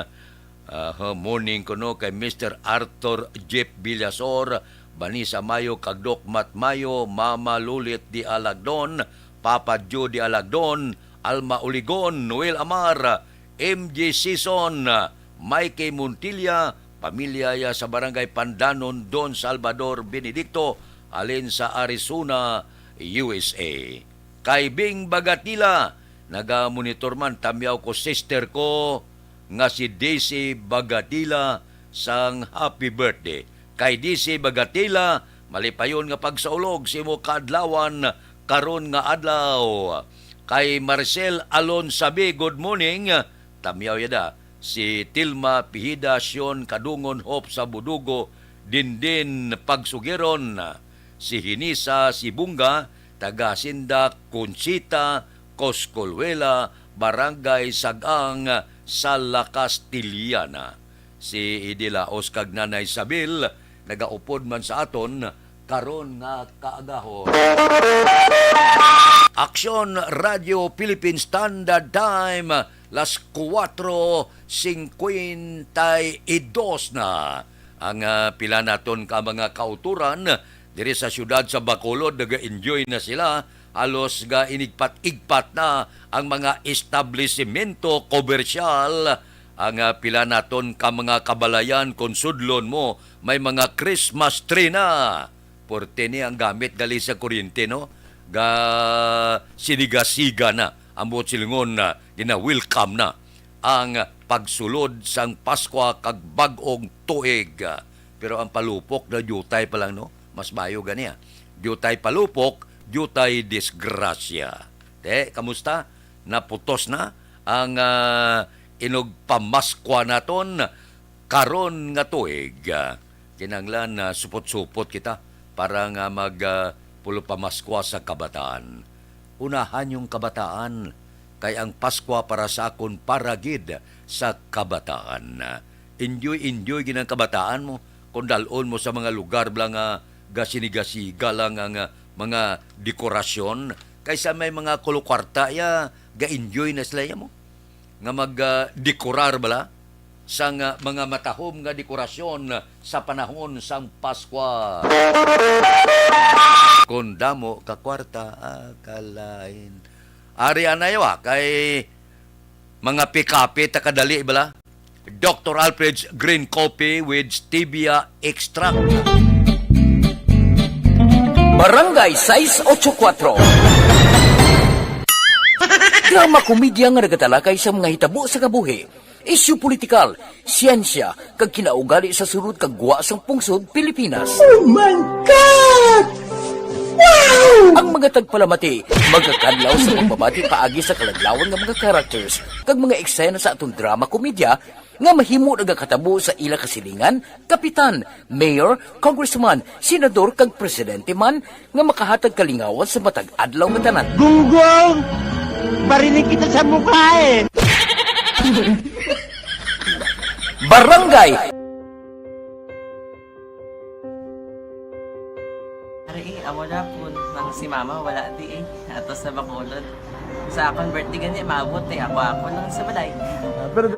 ah, morning kuno kay Mister Arthur Jeff Villasor, Vanessa Mayo, kag Doc Matt Mayo, Mama Lulit di Alagdon, Papa Joe di Alagdon, Alma Uligon, Noel Amar, M J Sison, Mikey Montilla, pamilya ya sa Barangay Pandanon, Don Salvador Benedicto, halin sa Arizona, U S A. Kay Bing Bagatila, nagamonitor man, tamyaw ko, sister ko nga si Daisy Bagatila sang happy birthday. Kay Daisy Bagatila, malipayon nga pagsaulog sa imo kaadlawan karon nga adlaw. Kay Marcel Alonsabi, good morning. Tamyaw yada. Si Tilma Pihida, Sion Kadungon, Hope sa Budugo, Dindin Pagsugiron. Si Hinisa Sibunga, taga Hacienda Conchita, Coscolhuela, Barangay Sagang sa La Castellana. Si Idi Laos kag Nanay Sabil nagaupod man sa aton karon nga kaagahon. Aksyon Radio Philippine Standard Time, las kuwatro singkwenta y dos na. Ang, ah, pila naton ka mga kauturan diri sa siyudad sa Bacolod, naga-enjoy na sila. Halos ga inigpat-igpat na ang mga establisimento komersyal. Ang, ah, pila naton ka mga kabalayan, kung sudlon mo, may mga Christmas tree na. Porte ni ang gamit gali sa kuryente, no? Ga sinigasiga na, ang buot silingon na gina-welcome na ang pagsulod sang Paskwa kag bag-ong tuig. Pero ang palupok na diutay pa lang, no? Mas mayo gani, ah. Diutay palupok, diutay disgrasya. Te, kamusta? Naputos na ang, ah, inugpamaskwa naton karon nga tuig. Ah, kinahanglan na supot-supot kita para nga mag, ah, pulupamaskwa sa kabataan. Unahan yung kabataan, kay ang Paskwa para sa akon para gid sa kabataan. Enjoy, enjoy gid ang kabataan mo kung dal-on mo sa mga lugar bala nga gasinigasiga lang ang, ah, mga dekorasyon. Kaysa may mga kulukwarta ya, ga-enjoy na sila ya mo nga mag, ah, dekorar bala sang, ah, mga matahom nga dekorasyon sa panahon sang Paskwa. Kung damo ka kwarta, ah, kalain. Ari anay wa kay mga pikapit ta kadali bala. Doctor Alfred's Green Coffee with Stevia Extract. Barangay sais ocho kuatro. Drama komedya nga nagatalakay sa mga hitabo sa kabuhi, isyu politikal, siyensya, kag kinaugali sa sulod kag gwa sang pungsod Pilipinas. Oh my God! Wow! Ang mga tagpalamati magakadlaw sa pagbabati paagi sa kaladlawan nga mga characters kag mga eksena sa aton drama komedya nga mahimo nagakatabo sa ila kasilingan, kapitan, mayor, congressman, senador, kag presidente man nga makahatag kalingawan sa matag adlaw nga tanan. Gunggong! Barinig kita sa mukha eh! Barangay Ari, eh, amo na po nang si mama wala di eh. Ato sa Bacolod. Sa akon birthday gani, maabot eh. Ako, ako lang sa balay. Ah, pero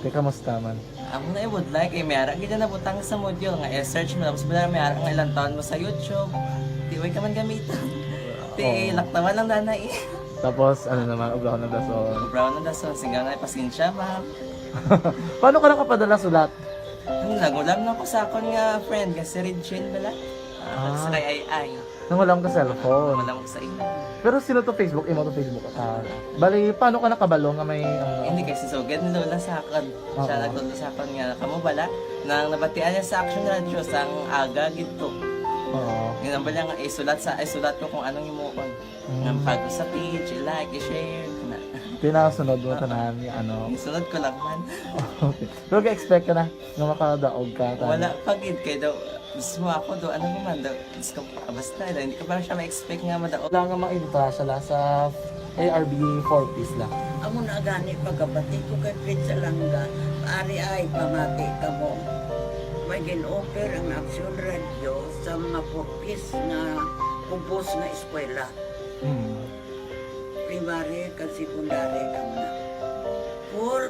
Di, kamusta man? Ako na, I would like, eh, may ara gid na nabutang sa module nga i-search mo, tapos wala, may ara nga ilang taon mo sa YouTube. Di, way ka man gamiton. Di, Oo. Laktawan lang na na, eh. Tapos, ano naman, ubrahon ng dason. Ubrahon ng dason, singgaw na, pasensya, ma'am. Paano ka nakapadala sulat? Ano, nagulam na ko sa akon nga friend, nga si Regine bala. Ah, Ah. Sa kay Ay Ay. Nangulam ka cellphone. Wala mo sa imo. Pero sino to Facebook? Imo to Facebook? Ah, bali, paano ka nakabalo nga may, ano? Hindi, kay si Sugad ni Lola sa akon. Siya Oo. Nagtudlo sa akon nga, kamo bala, nang nabatian niya sa Action Radio, sang aga gid to. Oo. Ginambal niya nga, isulat sa, isulat ko kung anong himuon. Mm. Nga pag sa page, i-like, i-share, na. Pinasunod mo Oo. Tanan nga, ano? Isunod ko lang man. Okay. Pero ga-expect ka na nga makadaog ka, tanan? Wala pa gid, kay daw, mismo ako do, ano naman do, Diyos ko, ah, basta, hindi ko pa siya ma-expect nga madaog. Wala nga maintra siya la sa A R B four Ps la. Amo na gani pagkabati ko kay Fred Salanga, ari ay pamati kamo. May gin-offer ang Action Radio sa mga four Ps nga ubos nga eskwela. Hmm. Primary kag secondary kamo na. Or,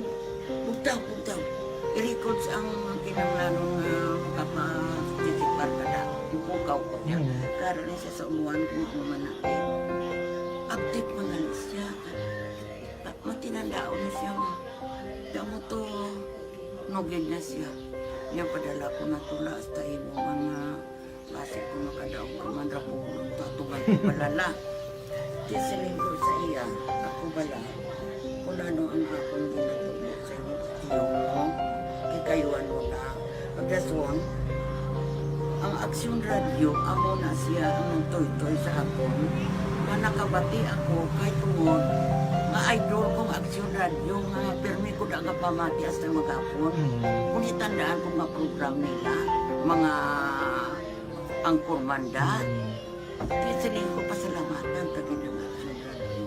bugtaw, bugtaw. I-records ang kinahanglanon nga makaparticipar ka na. Bukaw ko niya. Mm. Karon ni siya sa umuan kung ano man na. Update man gani siya. Pa-, matinandaon na siya nga. Kamo to, nugid na siya. Niya padala ko na tula hasta imo mga Basi kung makadaog ka man ra ko, tatugan ko palala. Di siling ko sa iya, ako bala, kung ano ang akong ginatubo sa imo, tiyo mo, kay kayuan mo na. Pagdason, ang Aksyon Radio, amo na siya ang nagtoytoy sa akon, nga nakabati ako kay tungod nga idol kong Aksyon Radio, nga pirmi ko da nga pamati hasta maghapon. Mm. Kung itandaan ko nga program nila, mga Ang Kurmanda. Mm. Kaya siling ko, pasalamatan ta gid ang Action Radio.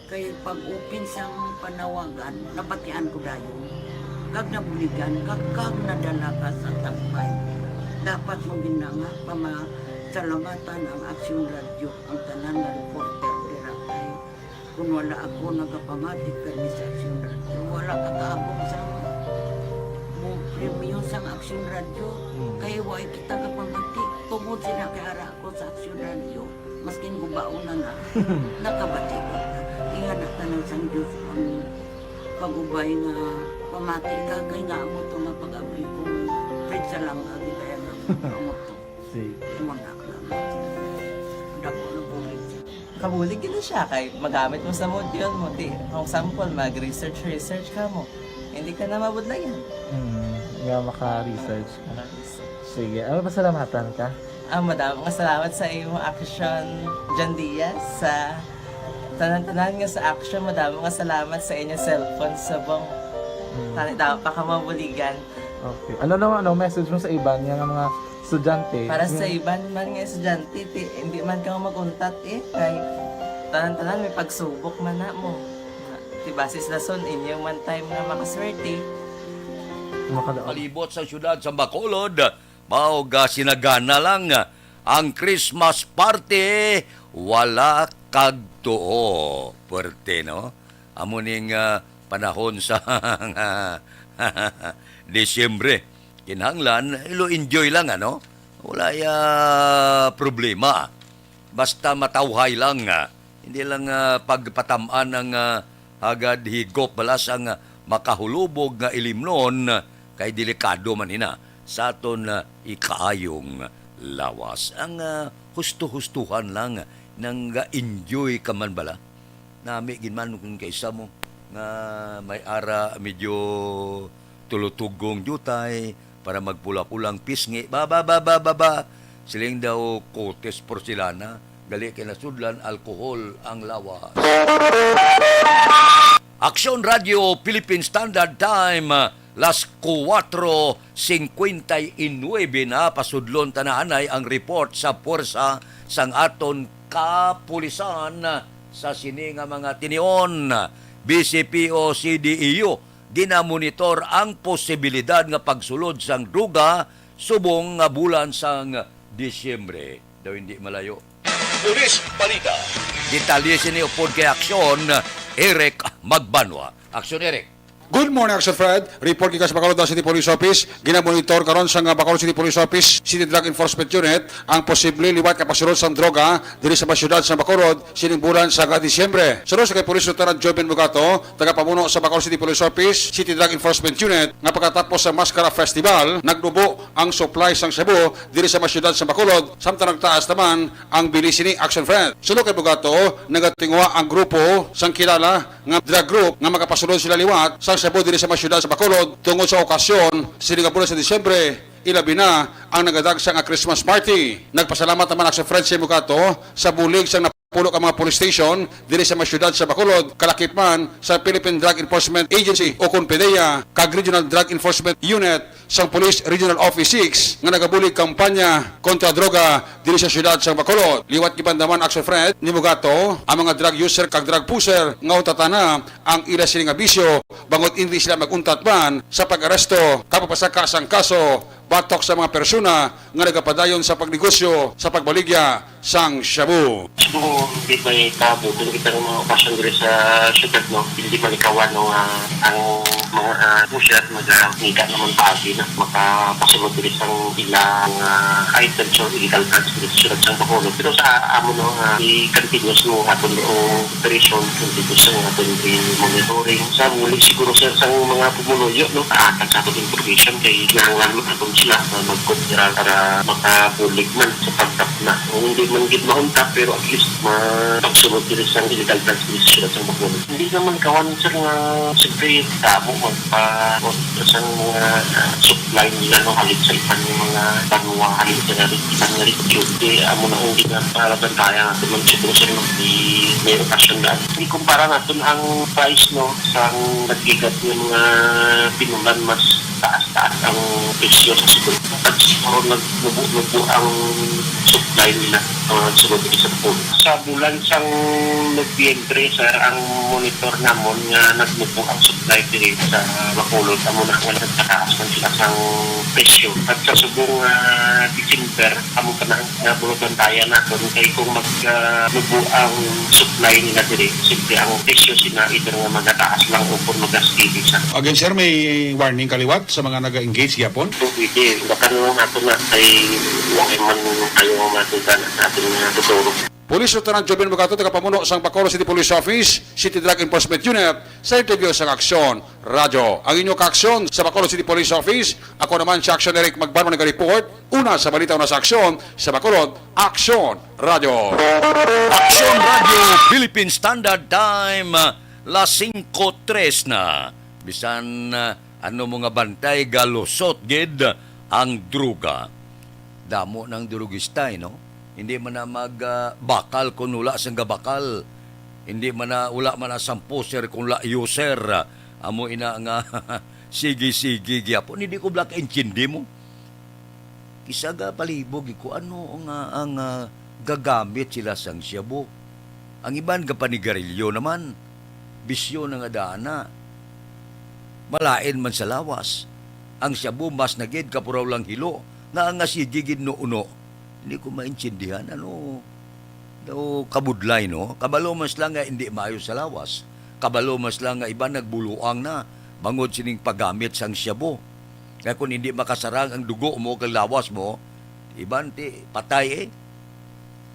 Kay pag-open sang panawagan, nabatian ko dayon. Kag nabuligan, kag, kag nadala ka sa tampay. Dapat mo gid na nga pamasalamatan ang Action Radio, ang tanan nga reporter dira kay Kung wala ako nagapamati permi sa Aksyon Radio, wala ka kaabot sa mo premyo sang Aksyon Radio. Mm. Kay wa kita kapamati. Tungod sila kay ara ako sa Aksyon Radio, maskin gubaon na na, nakabati ko. Ingana tanan sang Diyos ang pag-ubay nga pamati ka, kay nga amo to nga pag-abli ko, Fred Salanga, di kaya nga amo to. Sige. Imo na, dako na bulig. Kabulig gid na siya kay magamit mo sa module mo. Di, kung sample, mag-research, research ka mo. Hindi ka na mabudlayan. Hmm, nga maka-research ka. Maka-research. Sige, ano, pasalamatan ka? Ah, madamo nga salamat sa imo, Action John Diaz, sa tanan-tanan nga sa Action. Madamo nga salamat sa inyo cellphone subong. Hmm. Tani, dapat pa ka mabuligan. Okay. Ano naman, ano, message mo sa iban nga mga estudyante? Para sa iban man nga estudyante, ti, hindi man ka mag-untat, eh, kay tanan-tanan may pagsubok man na mo. Ti, basi sa dason, inyo man time nga makaswerte. Makadaog. Palibot sa siyudad sa Bacolod, mao ga sinagana lang ang Christmas party, wala kag tuo. Puwerte, no? Amo ning, ah, panahon sa Disyembre. Kinahanglan, ilo enjoy lang, ano? Wala ya problema. Basta matawhay lang, ah. Hindi lang, ah, pagpatam-an ang, ah, hagad higop bala sang, ah, makahulubog nga ilimnon, kay delikado man ina sa aton, ah, ikaayong lawas. Ang, ah, husto-hustuhan lang, nang ga-enjoy ka man bala. Nami gid man kung kaisa mo nga may ara medyo tulutugong diutay para magpula-pulang pisngi. Ba, ba, ba, ba, ba, ba. Siling daw, "Kutes porselana, gali kay nasudlan alkohol ang lawas." Aksyon Radio Philippine Standard Time, las kuwatro singkwenta y nuebe na. Pasudlon ta na anay ang report sa puwersa sang aton kapulisan sa sini nga mga tinion. B C P O C D E U, ginamonitor ang posibilidad nga pagsulod sang druga subong nga bulan sang Disyembre. Daw hindi malayo. Pulis Balita. Detalye sini upod kay Aksyon, Eric Magbanwa. Aksyon, Eric. Good morning, Action Fred. Report gikan sa Bacolod City Police Office. Ginamonitor karon sa nga Bacolod City Police Office, City Drug Enforcement Unit, ang posible liwat nga pagsulod sang droga diri sa mga syudad sa Bacolod sining bulan sa Disyembre. Suno sa kay Police Lieutenant Joven Bugato, tagapamuno sa Bacolod City Police Office, City Drug Enforcement Unit, nga pagkatapos sa Mascara Festival, nagnubo ang supply sang shabu diri sa mga syudad sa Bacolod, samtang nagtaas naman ang bili sini. Action Fred. Suno kay Bugato, nagatinguha ang grupo sang kilala nga drug group nga makapasulod sila liwat sang shabu diri sa mga syudad sa Bacolod tungod sa okasyon sini nga bulan sa Disyembre, ilabi na ang nagadagsang nga Christmas party. Nagpasalamat naman ang Action Fred si Bugato sa bulig sang napulo ka mga police station diri sa mga syudad sa Bacolod, kalakip man sa Philippine Drug Enforcement Agency o kon PDEA, kag Regional Drug Enforcement Unit sang Police Regional Office six nga nagabulig kampanya kontra droga diri sa siyudad sang Bacolod. Liwat gibanda man, Action Fred, ni Mugato, ang mga drug user kag drug pusher nga untatan na ang ila sini nga bisyo, bangod indi sila mag-untat man sa pag-aresto kag pagpasaka sang kaso batok sa mga persona nga nagapadayon sa pagnegosyo sa pagbaligya sang shabu. Siguro, di may tabo, kung kita ng mga okasyon diri sa syudad, no, hindi malikawan, no, nga ang mga, ah, pusher, maga-, nika naman paagi na makapasulod diri sang ilang, ah, items or illegal drugs diri sa syudad sang Bacolod. Pero sa amo, no, ah, i-continuous mo aton ang operation, continuous ang aton i-monitoring. Sa bulig siguro, sir, sang mga pumuluyo, no, aatag sa aton information kay kinahanglan man aton sila na mag-cooperate para makabulig man sa pagtapna. Kung hindi man gid mauntat, pero at least ma-, pagsulod diri sang illegal drugs diri sa syudad sang Bacolod. Hindi naman kawan, sir, nga siyempre tabo magpa-, sa mga, ah, supply nila, no, halin sa iban nga mga banwa, halin sa nga iban nga region. Di, amo na ang ginaparabantayan natin man siguro, sir, no, di may okasyon daan. Di kumpara natin ang price, no, sang nagbigat nga mga pinulan, mas taas-taas ang presyo sa siguro. At siguro nagnubo-nubo ang supply nila, ah, sa mga sa food. Sa bulan sang Nobyembre, sir, ang monitor namon nga nagnubo ang supply diri sa Bacolod, amo na nga nagpataas man sila sang presyo. At sa subong, ah, December, amo pa na nga bulubantayan naton kay kung mag, ah, nubo ang supply nila diri, siyempre ang presyo sina either nga magataas lang o kung mag-steady sa. Again, sir, may warning kaliwat sa mga naga-engage gyapon? Pwede, baka naman nato na kay wala man tayo matuta na sa ating mga tuturo. Police Lieutenant Joven Bugato, tagapamuno sang Bacolod City Police Office, City Drug Enforcement Unit, sa interview sang Aksyon Radyo. Ang inyo kaaksyon sa Bacolod City Police Office, ako naman si Aksyon Eric Magbanwa, naga-report. Una sa balita, una sa aksyon sa Bacolod, Aksyon Radyo. Aksyon Radyo, Philippine Standard Time, las singko tres na. Bisan, ah, ano mo nga bantay, galusot gid ang droga. Damo ng drugista, eh, no? Hindi man na mag, ah, bakal kung wala sang gabakal. Hindi man na, wala man na sang pusher kung wala user. Amo ina nga, sige-sige gyapon. Hindi ko bala kaintindi mo. Kisa ga palibog ko, ano nga ang, ah, gagamit sila sang shabu. Ang iban gapanigarilyo naman, bisyo na nga daan na. Malain man sa lawas. Ang shabu mas na gid kapuraw lang hilo, nga ang asigi gid nuuno. Hindi ko maintindihan, ano daw kabudlay, no? Kabalo man sila nga hindi maayo sa lawas. Kabalo man sila nga iban nagbuluang na bangod sining paggamit sang shabu. Kaya kung hindi makasarang ang dugo mo kag lawas mo, iban ti patay, eh.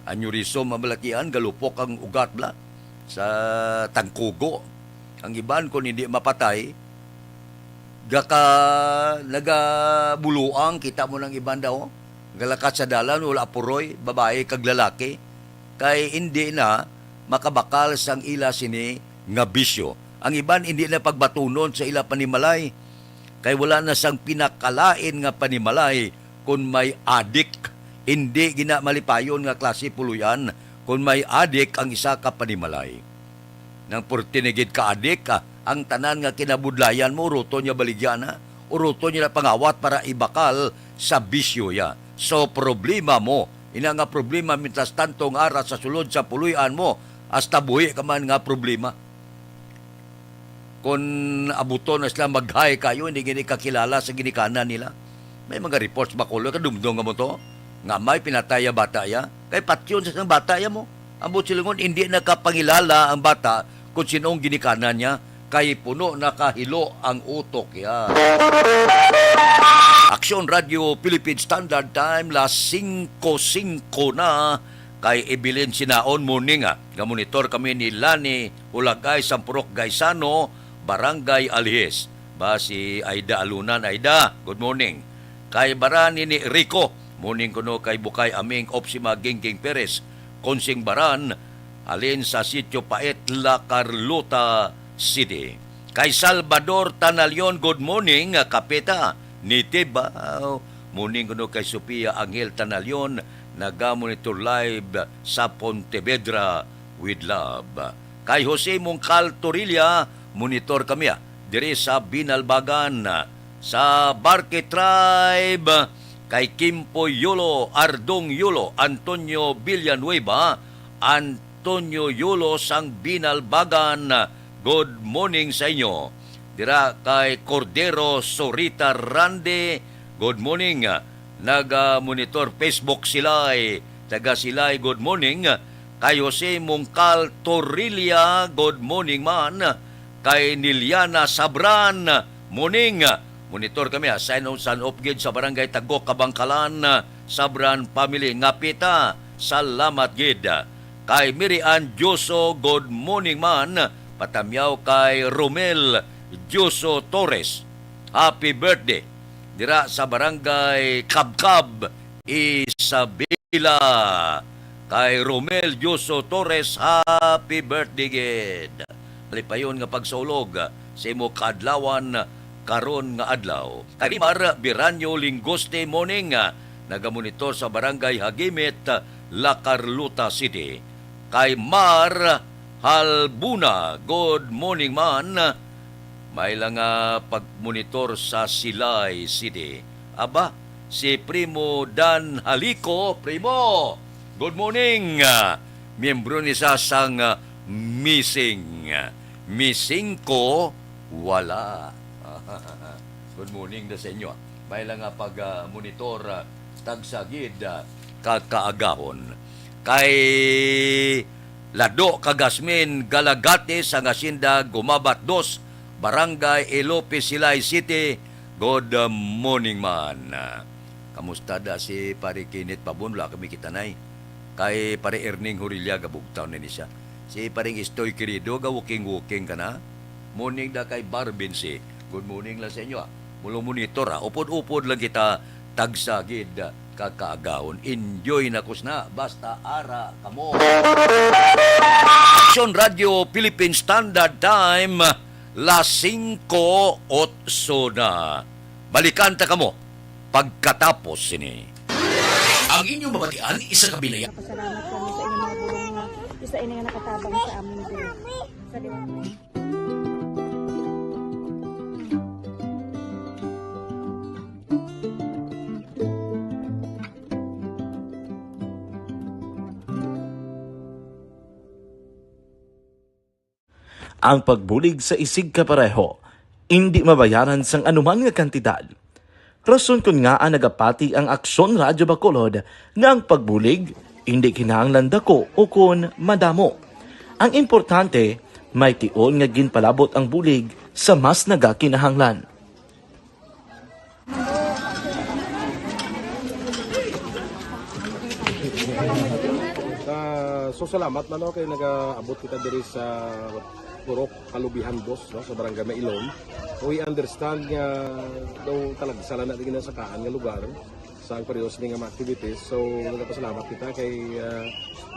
Aneurysm ang balakian, galupok ang ugat bala sa tangkugo. Ang iban kung hindi mapatay, gaka-, nagabuluang, kita mo nang iban daw, galakat sa dalan, wala puroy, babae kag lalaki. Kay hindi na makabakal sang ila sini nga bisyo. Ang iban hindi na pagbatunon sa ila panimalay, kay wala na sang pinakalain nga panimalay kon may adik. Hindi gina malipayon nga klase puloy-an kon may adik ang isa ka panimalay. Nang purti na gid ka adik, ah, ang tanan nga kinabudlayan mo, uruton niya baligya na, uruton niya na pangawat para ibakal sa bisyo ya. So, problema mo. Ina nga problema, mientras tanto, nga ara sa sulod sa puloy-an mo, hasta buhi ka man nga problema. Kon abuton na sila mag-high kayo, hindi gini kakilala sa ginikanan nila. May mga reports ba, Kulo, kadumdong nga mo to? Nga may pinatay ya bata ya? Kay patyon sa isang bata ya mo. Ang buot silingon, hindi nakapangilala ang bata kung sino ang ginikanan niya. kay puno na ka hilo ang utok, ya. Aksyon Radio Philippine Standard Time, las singko singko na, kay Evelyn Sinaon, morning, ah. Gamonitor kami ni Lani Hulagay, Sampurok Gaisano, Barangay Alihis. Ba, si Aida Alunan, Aida, good morning. Kay Baran ni Rico, morning kuno kay Bukay Aming, Opsima Gingging Perez, Konsing Baran, halin sa Sitio Pait, La Carlota City. Kay Salvador Tanalion, good morning, Kapita, Nitibaw. Morning kuno kay Sofia Angel Tanalion, naga-monitor live sa Pontevedra with love. Kay Jose Mongcal Torilla, monitor kami, ah, diri sa Binalbagan. Sa Barque Tribe, kay Kimpo Yulo, Ardong Yulo, Antonio Villanueva, Antonio Yulo sang Binalbagan, good morning sa inyo. Dira kay Cordero Sorita Rande, good morning. Naga-monitor Facebook Silay, taga Silay, good morning. Kay Jose Mongcal Torilla, good morning man. Kay Niliana Sabran, morning. Monitor kami, ha, sign on, sign off gid sa Barangay Tagok, Kabangkalan, Sabran family, ngapita, salamat gid. Kay Mary Ann Dioso, good morning man. Patamyaw kay Romel Dioso Torres, happy birthday. Dira sa Barangay Kabkab, Isabela. Kay Romel Dioso Torres, happy birthday gid. Malipayon nga pagsaulog sa imo kaadlawan karon nga adlaw. Kay Rimar Biranyo Lingoste, morning, nagamonitor sa Barangay Hagimit, La Carlota City. Kay Mar Halbuna, good morning man. May lang nga pagmonitor sa Silay City. Aba, si Primo Dan Halico. Primo, good morning. Ah, miyembro ni sa sang, ah, missing. Missing ko, wala. Good morning na sa inyo. May lang nga pag, ah, monitor, ah, tagsa gid, ah, ka kaagahon. Kay Lado Kagasmin Galagate sa Hacienda Gumabat dos, Barangay Ilope, Silay City. Good morning man. Kamusta da si Pare Kenneth Pabon? Wala kami kita, nay. Kay Pare Erning Hurilla, gabugtaw na ni siya. Si Paring Estoy Querido, ga-walking-walking ka na. Morning da kay Barbin si. Good morning lang sa inyo, ah. Mulo monitor, ah. Upod-upod lang kita tagsa gid, ah, ka kaagahon. Enjoy na kus na, basta ara kamo. Aksyon Radio Philippine Standard Time, las singko otso na. Balikan ta kamo pagkatapos sini. Ang inyong mabatian, isa ka binaya- Pasalamat kami sa inyong mga bulong nga isa ini nga nakatabang sa amin diri. Sa liwanag. Ang pagbulig sa isigkapareho indi mabayaran sang anuman nga kantidad. Rason kon ngaa nagapati ang Aksyon Radyo Bacolod nga ang pagbulig indi kinahanglan dako ukon madamo. Ang importante, may tion nga ginpalabot ang bulig sa mas nagakinahanglan. Ah, so salamat man, no, kay nagaabot kita diri sa Purok Kalubihan Dos, no, sa Barangay Mailom. We understand nga daw talagsa lang na di ginasakaan nga lugar sa ang pareho sini nga mga activities. So, nagapasalamat kita kay, ah,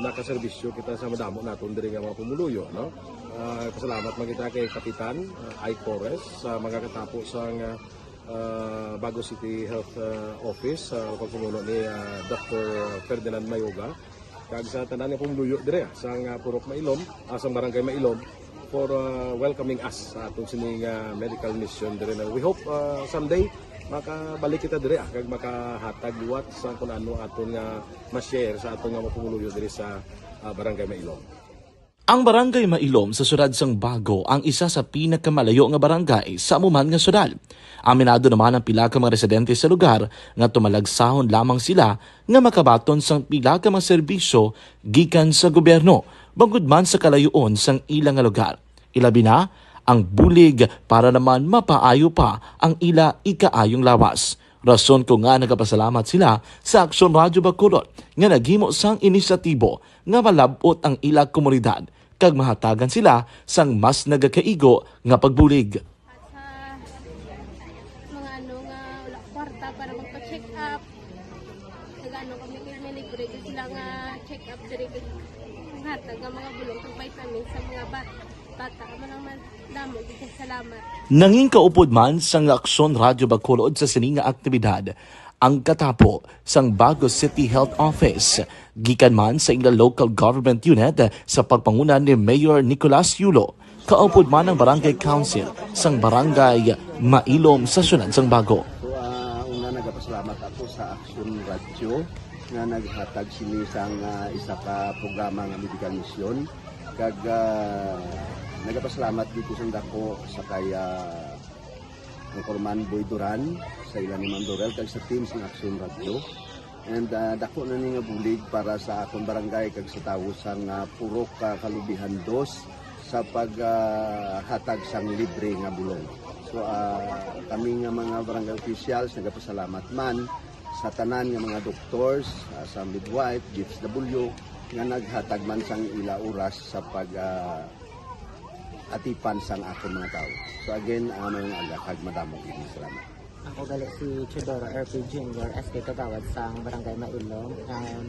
nakaserbisyo kita sa madamo naton diri nga mga pumuluyo, no? Ah, pasalamat man kita kay Kapitan, ah, Ike Torres, sa mga katapo sa nga, ah, Bago City Health, ah, Office, sa pagpamuno ni, ah, Doctor Ferdinand Mayoga, kag sa tanan nga pumuluyo dire, ah, sa nga Purok Mailom, ah, sa Barangay Mailom, for, ah, welcoming us sa aton sini nga medical mission dire na. We hope, ah, someday makabalik kita dire, ah, kag makahatag liwat sa kun ano aton nga ma-share sa aton nga mga pumuluyo dire sa, ah, Barangay Mailom. Ang Barangay Mailom sa siyudad sang Bago ang isa sa pinakamalayo nga barangay sa amo man nga siyudad. Aminado naman ang pila ka mga residente sa lugar nga tumalagsahon lamang sila nga makabaton sang pila ka mga serbisyo gikan sa gobyerno, bangod man sa kalayoon sang ila nga lugar. Ilabi na ang bulig para naman mapaayo pa ang ila ikaayong lawas. Rason ko nga nagapasalamat sila sa Aksyon Radyo Bacolod nga naghimo sang inisyatibo nga malab-ot ang ila komunidad kag mahatagan sila sang mas nagakaigo nga pagbulig. At sa mga ano nga wala kwarta para magpa-check up, nag-ano kami, may libre gyud sila nga check up diri, kag hatag nga mga bulong kag vitamins sa mga bat-, bata. Amo lang man, damo gyud kay salamat. Nangin kaupod man sang Aksyon Radyo Bacolod sa sini nga aktibidad ang katapo sang Bago City Health Office, gikan man sa ila local government unit sa pagpanguna ni Mayor Nicolas Yulo, kaupod man ang Barangay Council sang Barangay Mailom sa siyudad sang Bago. So, ah, una, nagapasalamat ako sa Aksyon Radyo nga naghatag sini sang, ah, isa ka programa nga medical mission. Kag, ah, nagapasalamat dito sa dako sa kay, ah, Anchorman Boy Duran, sa ila ni Ma'am Dorel, kag sa team sang Aksyon Radyo. And, ah, dako na ni nga bulig para sa akon barangay kag sa tawo sang, ah, Purok, ah, Kalubihan Dos sa pag, ah, hatag sang libre nga bulong. So, ah, kami nga mga barangay officials nagapasalamat man sa tanan nga mga doctors, ah, sa midwife, D S W, nga naghatag man sang ila oras sa pag, ah, atipan sang akon mga tawo. So again, ah, mayong aga kag madamo gid nga salamat. Ako gali si Teodoro R P Junior, S K Kagawad sang Barangay Mailom. Um,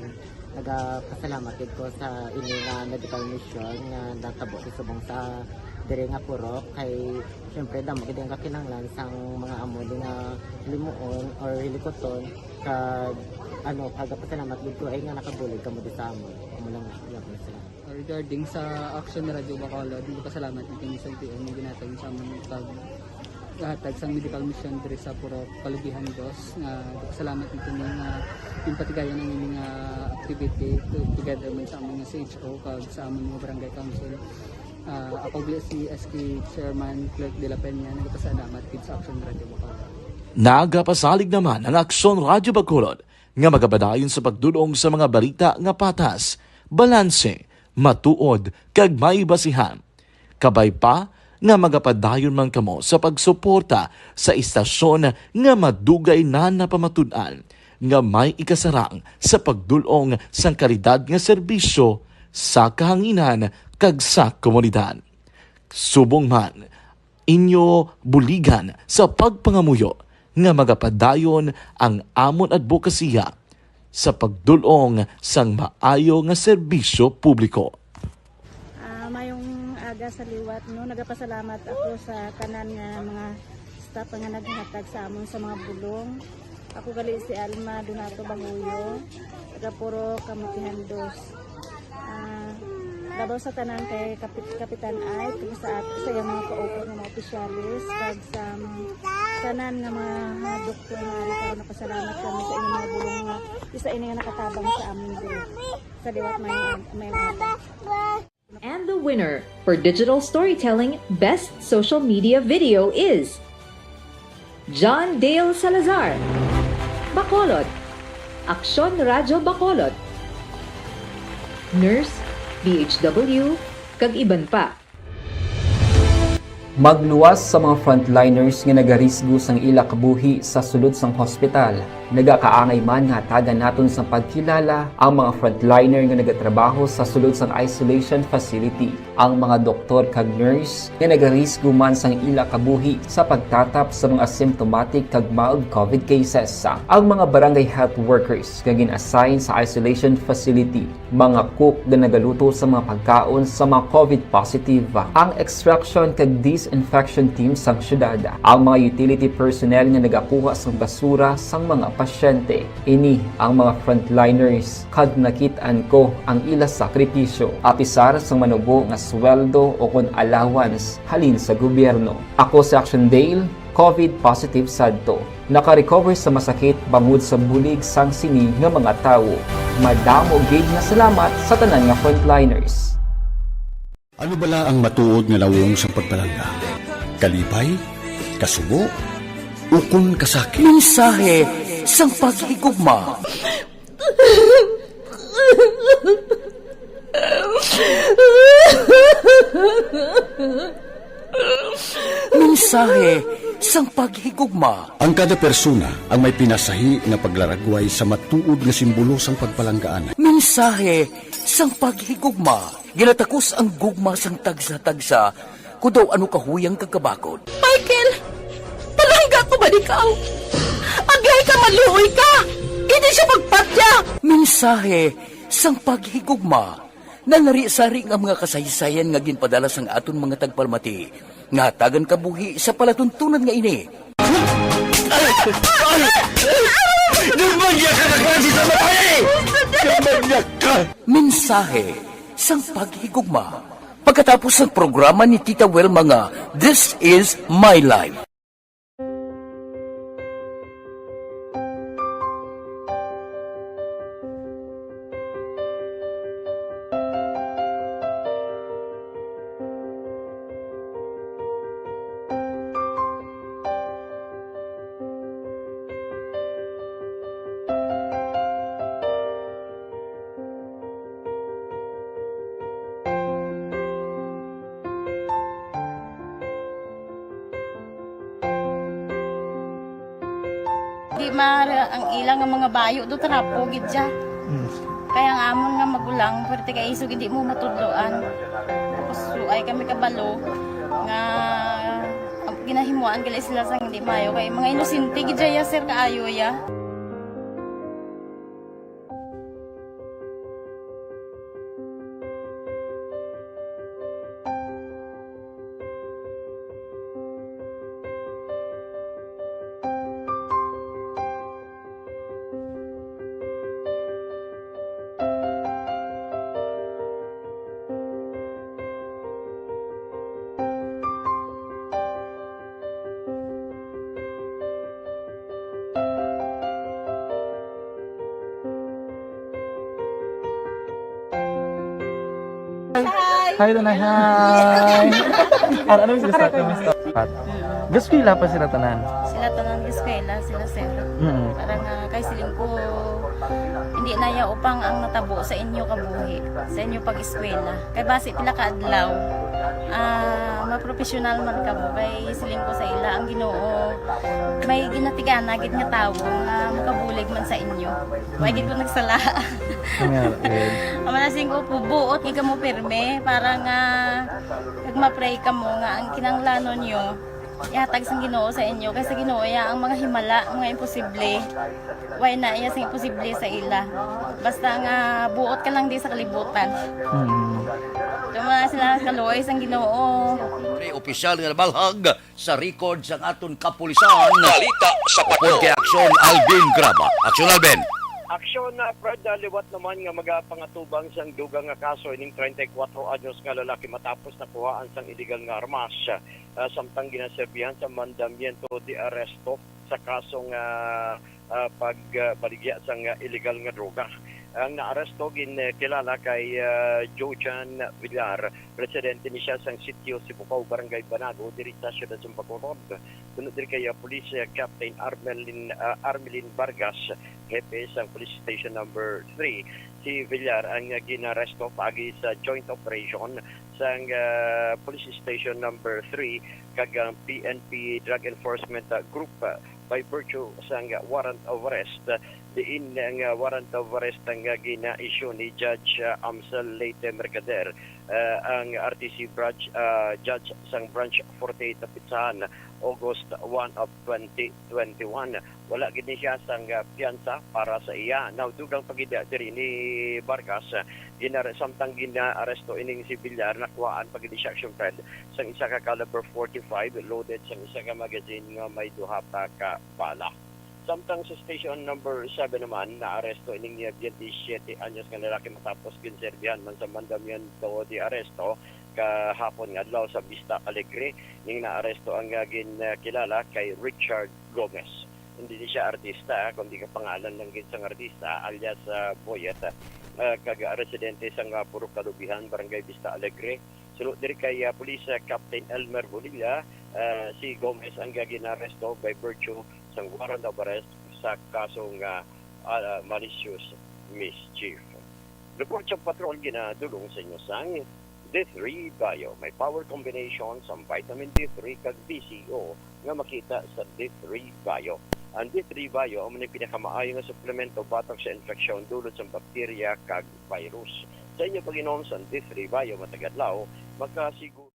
nagapasalamat gid ko sa ini nga medical mission nga natabo sa subong sa diri nga purok, kay syempre damo gid ang kakinahanglan sang mga amo di nga limuon or hilikuton, kag ano, nagapasalamat gid ko ay nga nakabulig kamo di sa amo. Amo lang, iya ko na sila. Regarding sa Action Radio Bacolod, nagpasalamat gid kami sa L T O nga ginhatag sa amon pag hatag sang medical mission diri sa Purok Kalubihan Dos. Nga nagpasalamat gid kami nga ginpatigayon ang ining, ah, activity to-, together man sa amon nga C H O kag sa amon nga barangay council. Ah, ako gid si S K Chairman Clerk de la Peña, nagpasalamat gid sa Action Radio Bacolod. Nagapasalig naman ang Aksyon Radyo Bacolod nga magapadayon sa pagdul-ong sa mga balita nga patas, balanse, matuod, kag may basihan. Kabay pa nga magapadayon man kamo sa pagsuporta sa istasyon nga madugay na napamatud-an nga may ikasarang sa pagdul-ong sang kalidad nga serbisyo sa kahanginan kag sa komunidad. Subong man, inyo buligan sa pagpangamuyo nga magapadayon ang amon adbokasiya sa pagdul-ong sang maayo nga serbisyo publiko. Ah, mayong aga sa liwat, no? Nagapasalamat ako sa tanan nga mga staff nga naghatag sa amon sa mga bulong. Ako gali si Alma Donato Banguyo, taga Purok Kamutihan Dos. Ah, labaw sa tanan kay Kapit-, Kapitan Ike, kag sa at-, sa iyang mga kauban nga mga opisyalis, kag sa mga tanan nga mga, ah, doktor nga ari karon, nagapasalamat kami sa inyong mga bulong nga isa ini nga nakatabang sa amin diri. Sa liwat, may, may mga And the winner for digital storytelling best social media video is John Dale Salazar, Bacolod, Aksyon Radyo Bacolod, Nurse, D H W, kag iban pa. Magluwas sa mga frontliners nga nagarisgo sang ila kabuhi sa sulod sang hospital. Nagakaangay man nga hatagan naton sang pagkilala ang mga frontliner nga nagatrabaho sa sulod sang isolation facility, ang mga doktor kag nurse nga nagarisgo man sang ila kabuhi sa pagtatap sa mga symptomatic kag mild COVID cases, ang mga barangay health workers nga gin-assign sa isolation facility, mga cook nga nagaluto sa mga pagkaon sa mga COVID positive, ang extraction kag disinfection team sang syudad, ang mga utility personnel nga nagakuha sang basura sang mga pasyente. Ini ang mga frontliners, kag nakit-an ko ang ila sakripisyo, apisar sang manubo nga sweldo o kon allowance halin sa gobyerno. Ako si Action Dale, COVID positive sadto. Naka-recover sa masakit bangod sa bulig sang sini nga mga tawo. Madamo gid nga salamat sa tanan nga frontliners. Ano bala ang matuod nga nawong sang pagpalangga? Kalipay? Kasubo? Ukon kasakit? Mensahe sang paghigugma. Mensahe sang paghigugma. Ang kada persona ang may pinasahi nga paglaragway sa matuod nga simbolo sang pagpalanggaan. Mensahe sang paghigugma. Ginatakos ang gugma sang tagsa-tagsa, kon daw ano kahuyang kag kabakod. Michael, palangga ko ba ikaw? Agay ka, maluoy ka! Hindi siya magpatya! Mensahe sang paghigugma. Nalari-sari nga mga kasaysayan nga ginpadala sang aton mga tagpalamati nga hatagan kabuhi sa palatuntunan nga ini. Ay! Ay! Ay! Gumagya ka na klase sa babae! Gumagya ka! Mensahe sang paghigugma. Pagkatapos sang programa ni Tita Wilma nga This Is My Life. Di ma-, ang ila nga mga bayo do trapo gid siya. Mm. Kaya ang amon nga magulang, pwerte kay isog hindi mo matudloan. Tapos suay kami kabalo nga ang ginahimuan gali sila sang hindi maayo kay mga inosente gid siya, sir, kaayo ya. Hi. Hi, Tanay. Hi. Ano, ano yung sila sa akin? Pat. Gaskwela pa sila tanan. Sila tanan gaskwela, sila sir. Mm. Parang, ah, kay siling ko, hindi na ya upang ang natabo sa inyo kabuhi, sa inyo pag-eskwela. Kay basi pila ka adlaw, ah, mapropesyonal man kamo. Kay siling ko sa ila, ang Ginoo may ginatigana gid nga tawo nga makabulig man sa inyo. Wa gid ko nagsala. Ang nga, eh. Ang mga siling ko, buot gid kamo pirme para nga kag ma-pray kamo nga ang kinahanglanon nyo ihatag sang Ginoo sa inyo. Kay sa Ginoo ya ang mga himala, mga imposible. Way na iya sing imposible sa ila. Basta nga buot ka lang di sa kalibutan. Mm. Tuma sila kaluoy sang Ginoo. May opisyal nga nabalhag sa record sang aton kapulisan. Balita sa Upod Patrol. Kay Aksyon Alvin Graba. Aksyon, ah, Fred, ah, liwat naman nga magapangatubang sang dugang nga kaso ining treinta y cuatro anyos nga lalaki matapos nakuhaan sang iligal nga armas, ah, samtang ginaserbihan sa mandamiento de arresto sa kaso nga ah, pagbaligya sang, ah, iligal nga droga. Ang naaresto ginkilala kay, ah, Jojan Villar. Residente ni siya sang sitio Sibukaw, Barangay Banago, diri sa siyudad sa Bacolod. Suno diri kay, ah, Police, ah, Captain Armelin, ah, Armelin Vargas, hepe sang Police Station Number Three, si Villar ang, ah, ginaresto paagi sa joint operation sang, ah, Police Station Number Three kag ang P N P Drug Enforcement, ah, Group, ah, by virtue sang warrant of arrest, diin ang warrant of arrest ang gina-issue ni Judge, ah, Amsel Leyte Mercader, ah, ang R T C branch, ah, judge sang Branch forty-eight Apitsahan, August one of twenty twenty-one. Wala gid ni siya sang, ah, piyansa para sa iya. Now, dugang pa gid diri ni Vargas, ah, ginare-, samtang ginaaresto ining si Villar, nakuhaan pa gid siya, siyempre, sang isa ka caliber forty-five loaded sang isa ka magazine nga may duha pa ka bala. Samtang sa Station Number Seven naman, naaresto ining biyente siete anyos nga lalaki matapos ginserbihan man sa mandamiento de arresto kahapon nga adlaw sa Vista Alegre. Ning naaresto ang, ah, ginkilala kay Richard Gomez. Hindi ni siya artista, kundi kapangalan lang gid sang artista, alias, ah, Boyet, ah, kag residente sang, ah, Purok Kalubihan, Barangay Vista Alegre. Suno diri kay, ah, Police, ah, Captain Elmer Bonilla, ah, si Gomez ang ginaresto by virtue sang warrant of arrest sa kaso nga, ah, malicious mischief. Report sa patrol ginadulong sa inyo sang D three Bio. May power combination sang vitamin D three kag V C O nga makita sa D three Bio. Ang D three Bio amo ni pinakamaayo nga suplemento batok sa infeksyon dulot sa bakterya kag virus. Sa inyo pag-inom sa D three Bio matag adlaw, makasiguro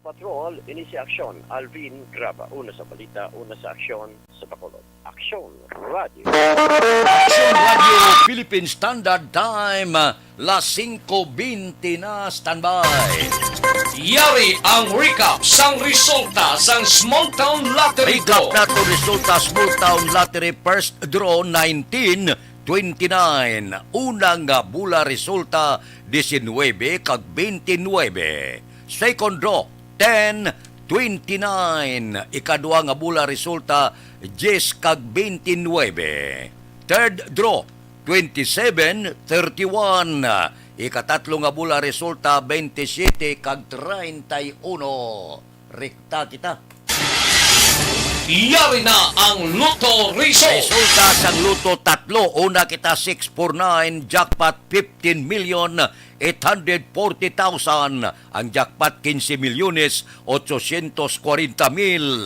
Patrol, ini si Aksyon Alvin Graba. Una sa balita, una sa aksyon sa Bacolod. Aksyon Radio. Aksyon Radio Philippine Standard Time, las singko bente na, standby. Yari ang recap sang resulta sang Small Town Lottery Recap Draw. Nato resulta, Small Town Lottery first draw, nineteen twenty-nine. Unang nga bola resulta, diecinuebe kag veintinuebe. Second draw, ten twenty-nine. Ikadua nga bola resulta, diyes kag veintinuebe. Third draw, twenty-seven thirty-one. Ikatatlo nga bola resulta, veintisiete kag treinta y uno. Rekta kita. Yari na ang Lotto Result. Resulta sang Lotto tatlo, una kita, six four nine, jackpot fifteen million eight hundred forty thousand, ang jackpot quince milyones ochocientos cuarenta mil.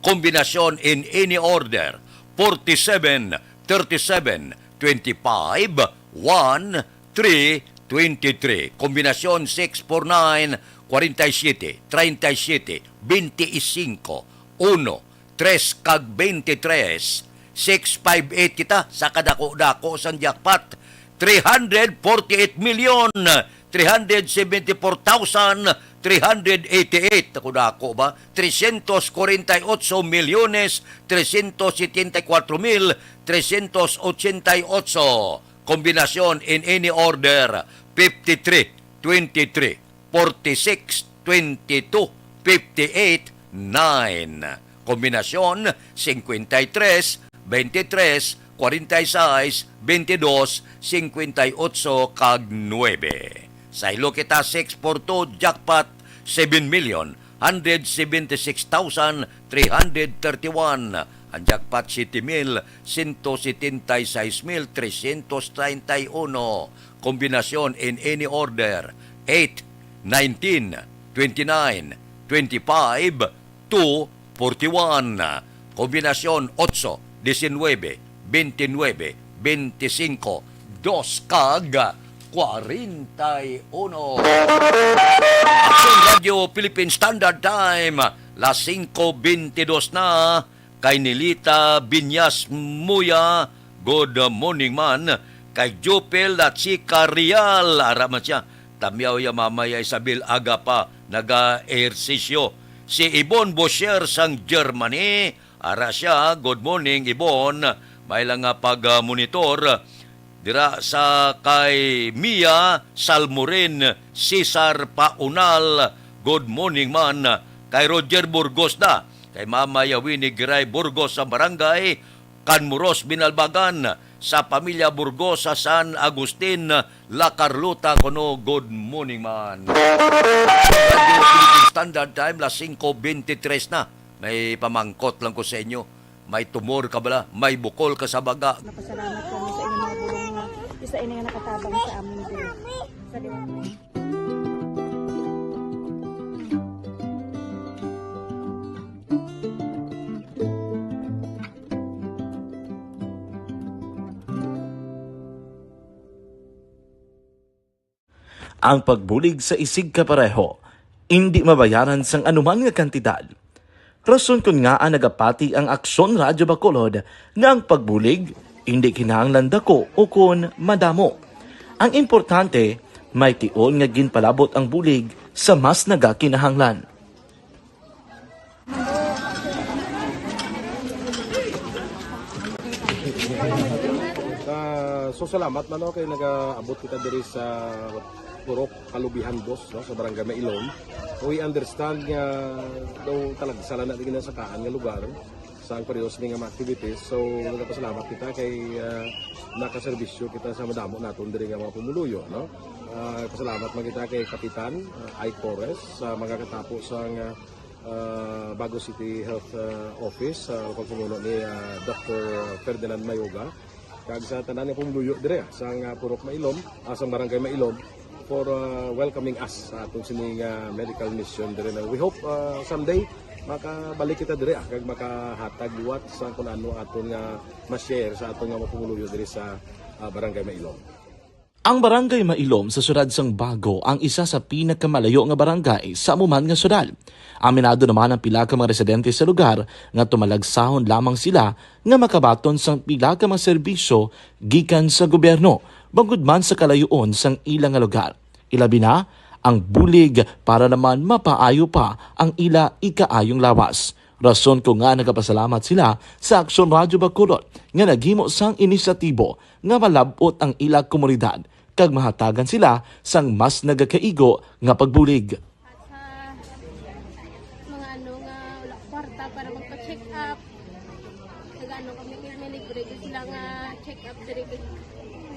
Kombinasyon in any order, forty-seven, thirty-seven, twenty-five, one, three, twenty-three. Kombinasyon six four nine, forty-seven, thirty-seven, twenty-five, uno, tres kag twenty-three. Six five eight kita sa kadako-dako sang jackpot. Three hundred forty-eight million, three hundred seventy-four thousand, three hundred eighty-eight. Ako dako ba? Trescientos cuarenta y ocho millones, trescientos setenta y cuatro mil, trescientos ochenta y ocho. Kombinasyon in any order, fifty-three, twenty-three, forty-six, twenty-two, fifty-eight, nine. Kombinasyon, cincuenta y tres, veintitrés, cuarenta y seis, veintidós, cincuenta y ocho, kag nuebe. Saylo kita, six four two, jackpot, seven million, hundred seventy-six thousand, three hundred thirty-one. Ang jackpot, siete mil, ciento setenta y seis mil, trescientos treinta y uno. Kombinasyon in any order, eight, nineteen, twenty-nine, twenty-five, two, forty-one. Kombinasyon, otso, diecinuebe, veintinuebe, veinticinco, dos, kag cuarenta y uno. Aksyon Radio Philippine Standard Time, las singko beintidos na. Kay Nilita Binyas Muya, good morning man. Kay Jupil La Chica Real, ara man siya. Tamyaw ya, Mama ya Isabel, aga pa, naga-ehersisyo. Si Ibon Bosher sang Germany, ara siya. Good morning, Ibon. May lang nga pag-monitor. Dira sa kay Mia Salmorin, Cesar Paunal, good morning man. Kay Roger Burgos na, kay Mama Yawini Giray Burgos sa barangay Canmuros, Binalbagan, sa pamilya Burgos sa San Agustin, La Carlota, kuno, good morning man. Radio Philippine Standard Time, las singko beintitrés na. May pamangkot lang ko sa inyo. May tumor ka bala? May bukol ka sa baga? Napasalamat kami sa inyong mga bulong nga isa ini nga nakatabang sa amon din. Sa liwanag. Ang pagbulig sa isigkapareho indi mabayaran sang anuman nga kantidad. Rason kon ngaa nagapati ang Aksyon Radyo Bacolod nga ang pagbulig indi kinahanglan dako ukon madamo. Ang importante, may tion nga ginpalabot ang bulig sa mas nagakinahanglan. Ah, so, salamat man, no, kay nagaabot kita diri sa Purok Kalubihan Dos, no, sa Barangay Mailon. We understand nga daw talagsa lang na ginasakaan nga lugar sa ang pareho sini nga mga activities. So, nagapasalamat kita kay, ah, nakaserbisyo kita sa madamo naton diri nga mga pumuluyo, no? Ah, pasalamat man kita kay Kapitan, ah, Ike Torres, sa mga katapo sa nga ah, Bago City Health, ah, Office, ah, pagpamuno ni, ah, Doctor Ferdinand Mayoga, kag sa tanan nga pumuluyo dire, ah, sang, ah, Purok Mailom, ah, sang Barangay Mailom, for, ah, welcoming us sa aton sini nga medical mission dire na. We hope, ah, someday makabalik kita dire, ah, kag makahatag liwat sa kun ano aton nga ma-share sa aton nga mga pumuluyo dire sa, ah, Barangay Mailom. Ang Barangay Mailom sa siyudad sang Bago ang isa sa pinakamalayo nga barangay sa amo man nga siyudad. Aminado naman ang pila ka mga residente sa lugar nga tumalagsahon lamang sila nga makabaton sang pila ka mga serbisyo gikan sa gobyerno, bangod man sa kalayoon sang ila nga lugar. Ilabi na ang bulig para naman mapaayo pa ang ila ikaayong lawas. Rason ko nga nagapasalamat sila sa Aksyon Radyo Bacolod nga naghimo sang inisyatibo nga malab-ot ang ila komunidad kag mahatagan sila sang mas nagakaigo nga pagbulig. At sa mga ano nga wala kwarta para magpa-check up, nag-ano kami, may libre gyud sila nga check up diri, kag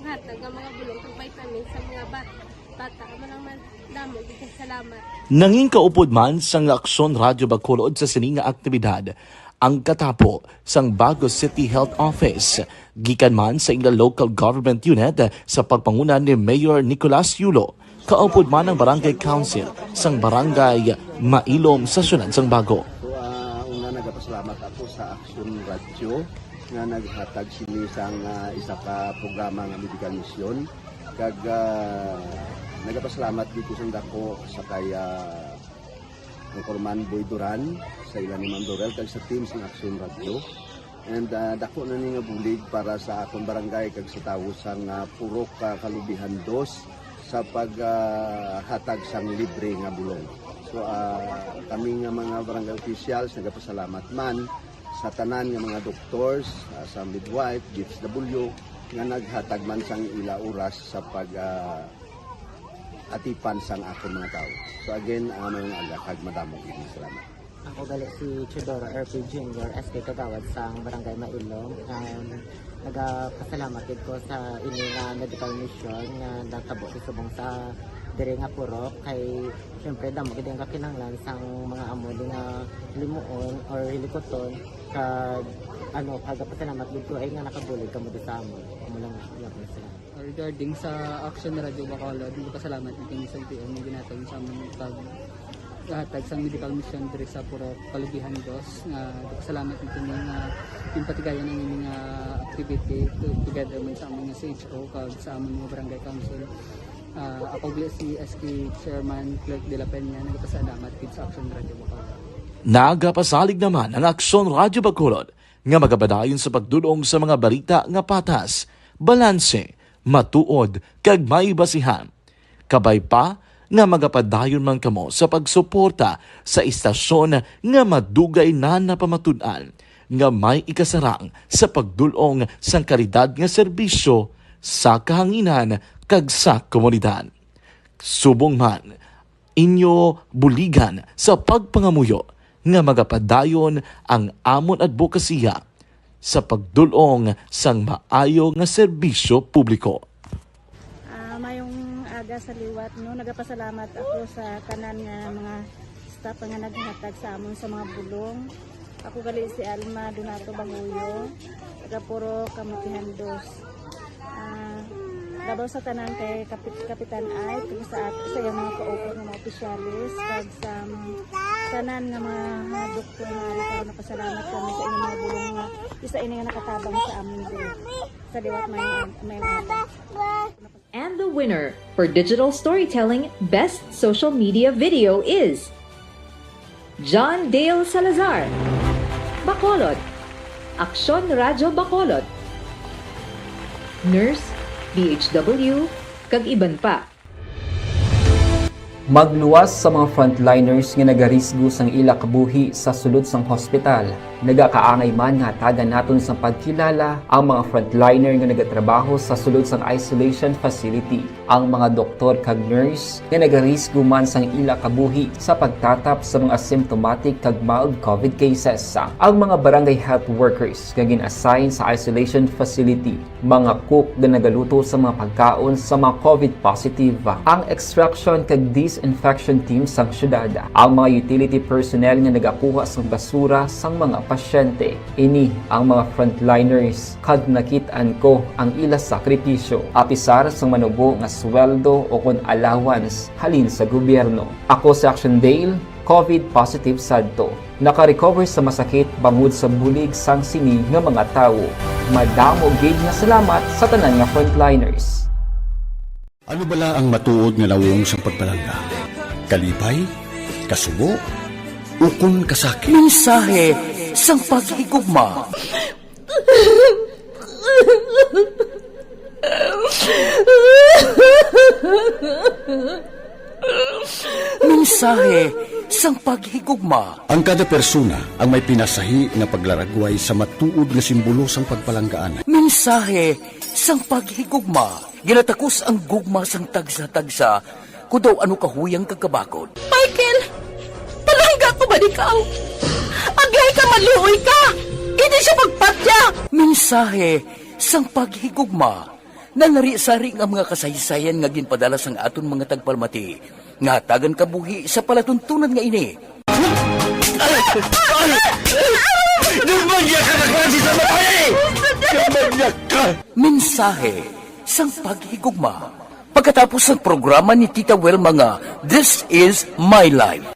hatag nga mga bulong kag vitamin sa mga bat-, bata. Amo lang man, damo gyud kay salamat. Nangin kaupod man sang Aksyon Radyo Bacolod sa sini nga aktibidad ang katapo sang Bago City Health Office, gikan man sa ila local government unit sa pagpanguna ni Mayor Nicolas Yulo, kaupod man ang Barangay Council sang Barangay Mailom sa siyudad sang Bago. So, ah, una, nagapasalamat ako sa Aksyon Radyo nga naghatag sini sang, ah, isa ka programa nga medical mission. Kag, ah, nagapasalamat gid ko sang dako sa kay, ah, Anchorman Boy Duran, sa ila ni Ma'am Dorel, kag sa team sang Aksyon Radyo. And, ah, dako na ni nga bulig para sa akon barangay kag sa tawo sang, ah, Purok, ah, Kalubihan Dos sa pag, ah, hatag sang libre nga bulong. So, ah, kami nga mga barangay officials nagapasalamat man sa tanan nga mga doctors, ah, sa midwife, D S W, nga naghatag man sang ila oras sa pag, ah, atipan sang akon mga tawo. So again, ah, maayong aga kag madamo gid nga salamat. Ako gali si Teodoro R P Junior, S K Kagawad sang Barangay Mailom. Um, nagapasalamat gid ko sa ini nga medical mission nga natabo sa subong sa diri nga purok, kay siyempre damo gid ang kakinahanglan sang mga amo di nga limuon or hilikuton, kag ano, nagapasalamat gid ko ay nga nakabulig kamo di sa amon. Amo lang, yun, salamat. Regarding sa Action Radio Bacolod, nagpasalamat mi kini sa L T O nga ginhatag sa amon pag hatag sang medical mission diri sa Purok Kalubihan Dos, nga nagpasalamat mi kini nga ginpatigayon ang ini nga activity to-, together man sa amon nga C H O kag sa amon nga barangay council. Ah, ako gali si S K Chairman Clerk de la Peña, nagpasalamat gid sa Action Radio Bacolod. Nagapasalig naman ang Aksyon Radio Bacolod nga magapadayon sa pagdul-ong sa mga balita nga patas, balanse, matuod, kag may basihan. Kabay pa nga magapadayon man kamo sa pagsuporta sa istasyon nga madugay na napamatud-an nga may ikasarang sa pagdul-ong sang kalidad nga serbisyo sa kahanginan kag sa komunidad. Subong man, inyo buligan sa pagpangamuyo nga magapadayon ang amon adbokasiya sa pagdul-ong sang maayo nga serbisyo publiko. Ah, mayong aga sa liwat, no? Nagapasalamat ako sa tanan nga mga staff nga naghatag sa amon sa mga bulong. Ako gali si Alma Donato Bahuyo, taga Purok Kamutihan Dos. Ah, labaw sa tanan kay Kapit-, Kapitan Ike, kag sa at-, sa iyang mga kaupat nga mga opisyales, kag sa, um, tanan nga mga, ah, doktor nga ari karon, nagpasalamat kami sa inyong mga bulong nga isa ini nga nakatabang sa amin diri. Sa liwat, mayong, mayong aga. And the winner for Digital Storytelling Best Social Media Video is John Dale Salazar, Bacolod, Aksyon Radyo Bacolod, Nurse, D H W, kag iban pa. Magluwas sa mga frontliners nga nagarisgo sang ila kabuhi sa sulod sang hospital. Nagakaangay man nga hatagan naton sang pagkilala ang mga frontliner nga nagatrabaho sa sulod sang isolation facility, ang mga doktor kag nurse nga nagarisgo man sang ila kabuhi sa pagtatap sa mga asymptomatic kag mild covid cases, ang mga barangay health workers nga gin-assign sa isolation facility, mga cook nga nagaluto sa mga pagkaon sa mga covid positive, ang extraction kag disinfection team sang syudad, ang mga utility personnel nga nagakuha sang basura sang mga pasyente. Ini ang mga frontliners, kag nakit-an ko ang ila sakripisyo, apisar sang manubo nga sweldo o kon allowance halin sa gobyerno. Ako si Action Dale, covid positive sadto. Naka-recover sa masakit bangod sa bulig sang sini nga mga tawo. Madamo gid nga salamat sa tanan nga frontliners. Ano bala ang matuod nga nawong sang pagpalangga? Kalipay? Kasubo? Ukon kasakit? Mensahe sang paghigugma. Mensahe sang paghigugma. Ang kada persona ang may pinasahi nga paglaragway sa matuod nga simbolo sang pagpalanggaan. Mensahe sang paghigugma. Ginatakos ang gugma sang tagsa-tagsa, kon daw ano kahuyang kag kabakod. Michael, palangga ko ba ikaw? Agay ka, maluoy ka! Hindi siya pagpatya! Mensahe sang paghigugma. Nalarisari nga mga kasaysayan nga ginpadala sang aton mga tagpalamati nga hatagan kabuhi sa palatuntunan nga ini. Demonyo ka, kaklase sa babae! Demonyo ka! Mensahe sang paghigugma. Pagkatapos sang programa ni Tita Wilma nga This Is My Life.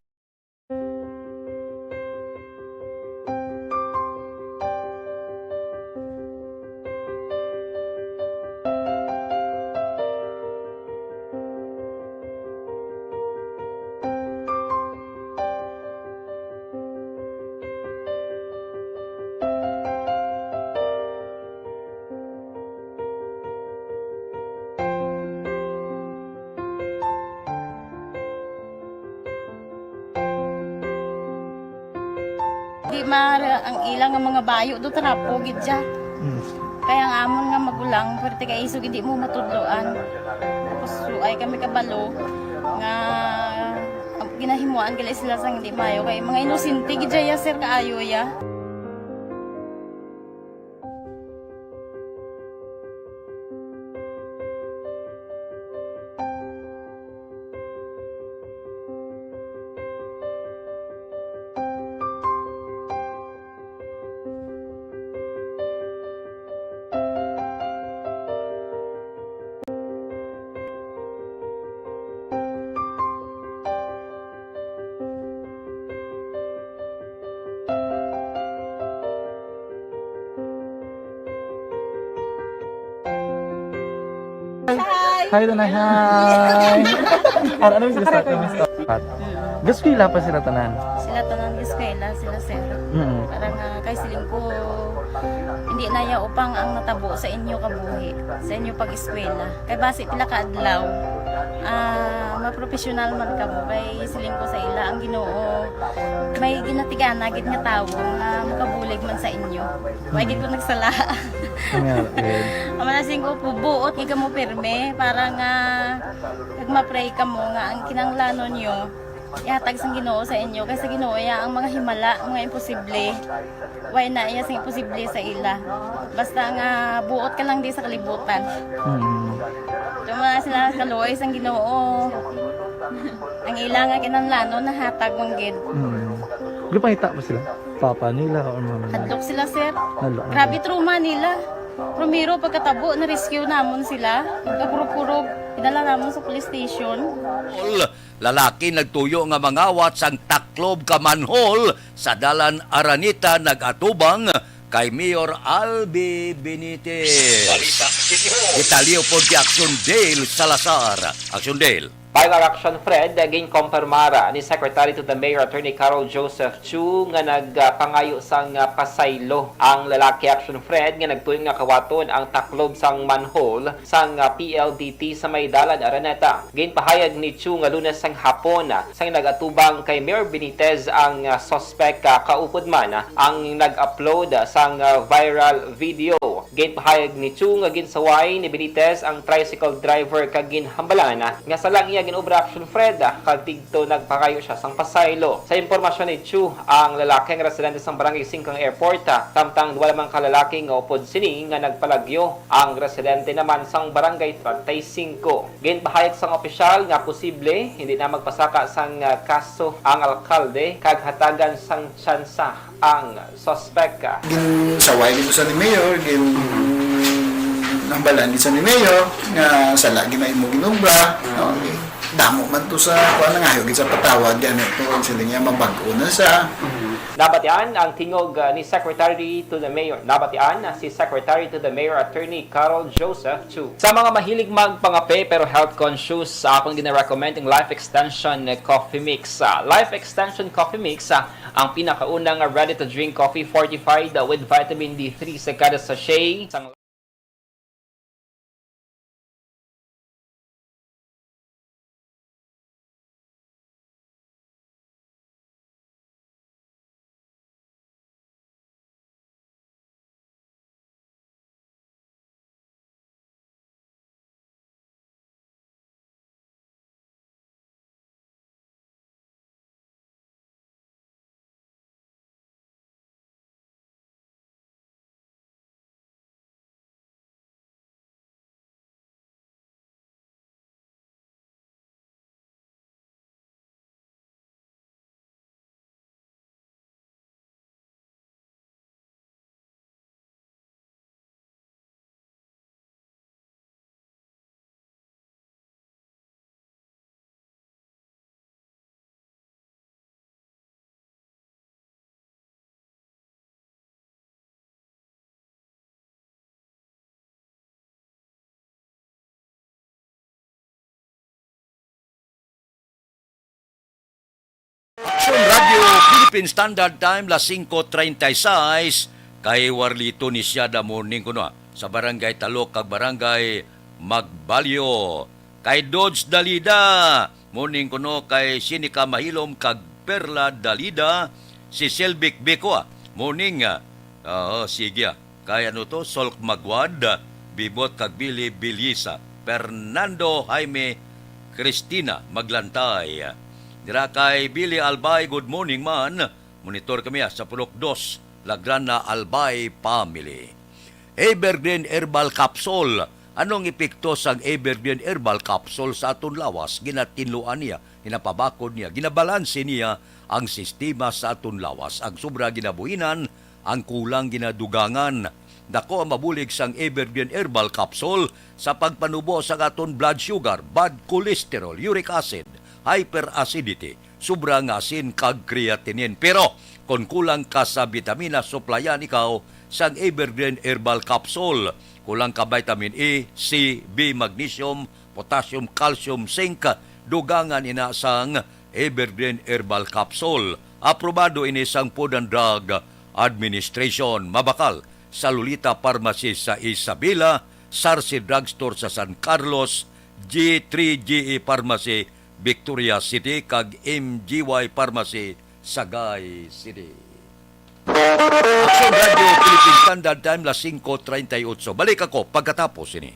Di mara ang ilang nga mga bayo do, trapo gid siya. Mm. Kaya ang amon nga magulang, pwerte kay isog hindi mo matudloan. Tapos suay kami kabalo nga ang ginahimuan gali sila sang hindi maayo kay mga inosente gid siya, sir, kaayo ya. Hi! Hi, Tanay. Hi! Ano, ano mas gusto? Ano mas gusto? Gaskwela pa sila tanan? Sila tanan, gaskwela sila, sir. Mm. Parang, ah, kay siling ko, hindi na ya upang ang natabo sa inyo kabuhi, sa inyo pag-eskwela. Kay basi pila ka adlaw, ah, mapropesyonal man kamo. Kay siling ko sa ila, ang Ginoo may ginatigana gid nga tawo nga makabulig man sa inyo. Wa gid ko nagsala. Amen. Amo na siling ko, buot gid kamo pirme para nga kag ma-pray kamo nga ang kinahanglanon nyo ihatag sang Ginoo sa inyo, kay sa Ginoo ya ang mga himala, mga imposible. Way na iya sing imposible sa ila. Basta nga buot ka lang di sa kalibutan. Mm. Tuma sila kaluoy sang Ginoo. Ang ila nga kinahanglanon nahatag man gid. Mm. Gipangita ba sila? Papa nila or mama nila? Hadlok sila, sir. Hadlok na Grabe sila. Trauma nila. Primero, pagkatabo, na-rescue namon sila. Pagkakurog-kurog, dinala namon sa police station. Lalaki nagtuyo nga mangawat sang taklob ka manhole sa Dalan Araneta nag-atubang kay Mayor Albi Benitez. Balita City Hall. Detalye pod kay Action Dale Salazar. Action Dale. Viral Action Fred, ginkompirmar ni Secretary to the Mayor Attorney Carol Joseph Chu nga nagpangayo sang, ah, pasaylo ang lalaki. Action Fred nga nagtuyo nga kawaton ang taklob sang manhole sang, ah, P L D T sa may Dalan Araneta. Ginpahayag ni Chu nga Lunes sang hapon, ah, sang nag-atubang kay Mayor Benitez ang, ah, suspek, ah, kaupod man, ah, ang nag-upload, ah, sang, ah, viral video. Ginpahayag ni Chu nga ginsaway ni Benitez ang tricycle driver kag ginhambalan nga sala ang iya gin-obra. Action Fred, kag didto nagpangayo siya sang pasaylo. Sa impormasyon ni Chu, ang lalaki nga residente sang Barangay Singkang Airport, samtang duha lamang ka lalaki nga upod sini nga nagpalagyo. Ang residente naman sang Barangay treinta y cinco. Ginpahayag sang opisyal nga posible hindi na magpasaka sang, ah, kaso ang alkalde kag hatagan sang tsansa ang suspek. Ginsaway gid sa ni Mayor, gin hambalan gid sa ni Mayor nga sala gid na imo ginobra, no? Eh, damo man to sa kuan, nangayo gid sa patawad gani to, ang siling niya mabag-o na siya. Nabatian ang tingog, uh, ni Secretary to the Mayor. Nabatian si Secretary to the Mayor Attorney Carol Joseph Chu. Sa mga mahilig magpangape pero health conscious, sa akon gina-recommend ang Life Extension Coffee Mix. Ah, Life Extension Coffee Mix, ah, ang pinakauna nga ready-to-drink coffee fortified with vitamin D three sa kada sachet. Sang Action Radio Philippine Standard Time, las singko treinta y seis, kay Warlito ni Siada morning kuno, ah, sa Barangay Talok kag Barangay Magbalyo. Kay Dodge Dalida, morning kuno, kay Sinica Mahilom kag Perla Dalida, si Selvik Bico, ah, morning, ah, oo, sige, ah. Kay ano to, Solk Magwad, Bibot kag Billy Bilisa, Fernando Jaime, Cristina Maglantay. Dira kay Billy Albay, good morning man. Monitor kami, ah, sa Purok Dos, Lagrana Albay family. Evergreen Herbal Capsule. Anong epekto sang Evergreen Herbal Capsule sa aton lawas? Ginatinluan niya, ginapabakod niya, ginabalanse niya ang sistema sa aton lawas. Ang sobra ginabuhinan, ang kulang ginadugangan. Dako ang mabulig sang Evergreen Herbal Capsule sa pagpanubo sa aton blood sugar, bad cholesterol, uric acid, hyperacidity, sobra nga asin kag creatinine. Pero kon kulang ka sa bitamina, suplayan ikaw sang Evergreen Herbal Capsule. Kulang ka vitamin E, C, B, magnesium, potassium, calcium, zinc, dugangan ina sang Evergreen Herbal Capsule. Aprobado ini sang Food and Drug Administration. Mabakal sa Lolita Pharmacy sa Isabela, Sarsi Drugstore sa San Carlos, G three G E Pharmacy, Victoria City, kag M G Y Pharmacy, Sagay City. Action Radio Philippine Standard Time, las singko treinta y ocho. Balik ako pagkatapos ini.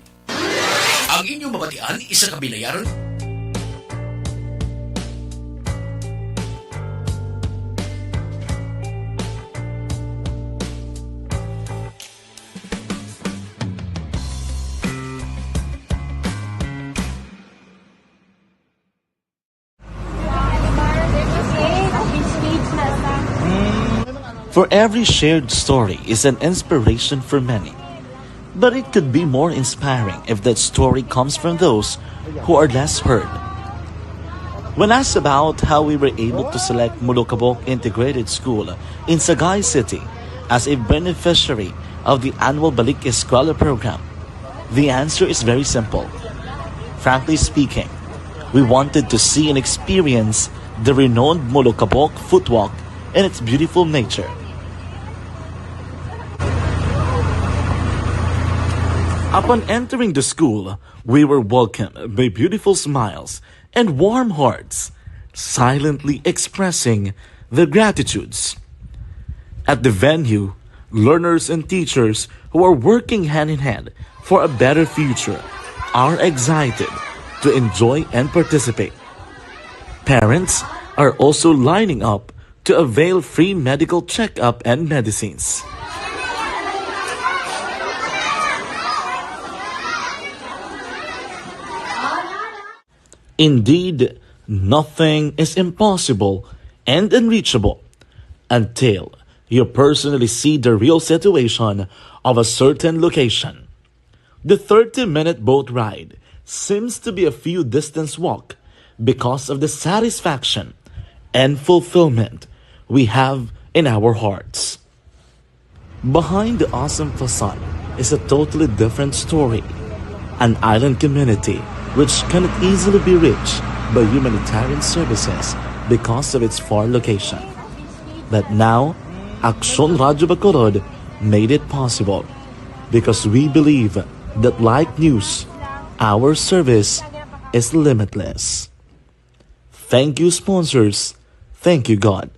Ang inyong mabatian, isa ka binayaran. For every shared story is an inspiration for many. But it could be more inspiring if that story comes from those who are less heard. When asked about how we were able to select Molokabok Integrated School in Sagay City as a beneficiary of the annual Balik Eskwela program, the answer is very simple. Frankly speaking, We wanted to see and experience the renowned Molokabok Footwalk and its beautiful nature. Upon entering the school, we were welcomed by beautiful smiles and warm hearts, silently expressing their gratitudes. At the venue, learners and teachers who are working hand in hand for a better future are excited to enjoy and participate. Parents are also lining up to avail free medical checkup and medicines. Indeed, nothing is impossible and unreachable until you personally see the real situation of a certain location. The thirty-minute boat ride seems to be a few distance walk because of the satisfaction and fulfillment we have in our hearts. Behind the awesome facade is a totally different story, an island community which cannot easily be reached by humanitarian services because of its far location. But now, Aksyon Radyo Bacolod made it possible because we believe that like news, our service is limitless. Thank you, sponsors. Thank you, God.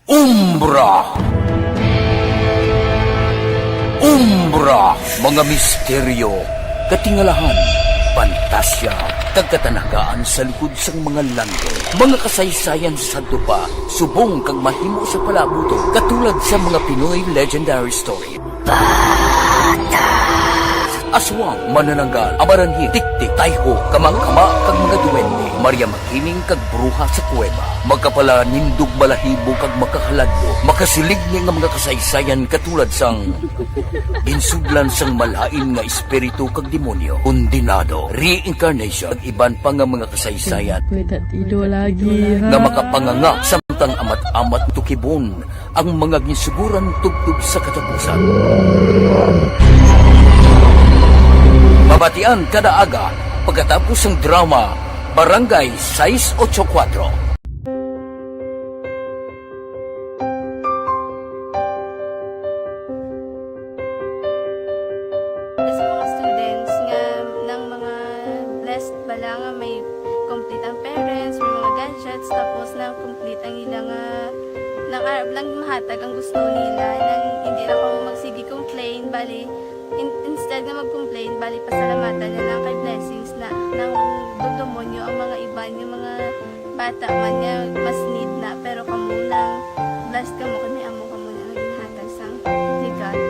Umbra. Umbra, mga misteryo, katingalahan, pantasya, kag katanagaan sa likod sang mga langit. Mga kasaysayan sa sadto pa, subong kag mahimo sa palaabuton, katulad sa mga Pinoy legendary story. Aswang, manananggal, amaranhit, tiktik, tayho, kamangkama, kag mga duwende, Maria Makining kag bruha sa kuweba, makapalanindog balahibo kag makahaladlok, makasiligni nga mga kasaysayan katulad sang ginsudlan sang malain nga espiritu kag demonyo, kondenado, reincarnation, kag iban pa nga mga kasaysayan May tatido lagi, ha? nga makapanganga samtang amat-amat tukibon ang mga ginsuguran tubtob sa katapusan. Mabatian kada aga pagkatapos sang drama Barangay sais ocho kuwatro. Sa mga students nga nang mga blessed bala nga may complete ang parents, may mga gadgets, tapos na complete ang ila nga nang arab lang mahatag ang gusto nila, nang hindi na ko magsige complain, bali in, instead nga mag-complain, bali pasalamatan na lang kay blessings na nang dugdumonyo ang mga iban nga mga bata man nga mas need na, pero kamo lang blessed kamo kay may amo kamo nga ginhatag sang ni God.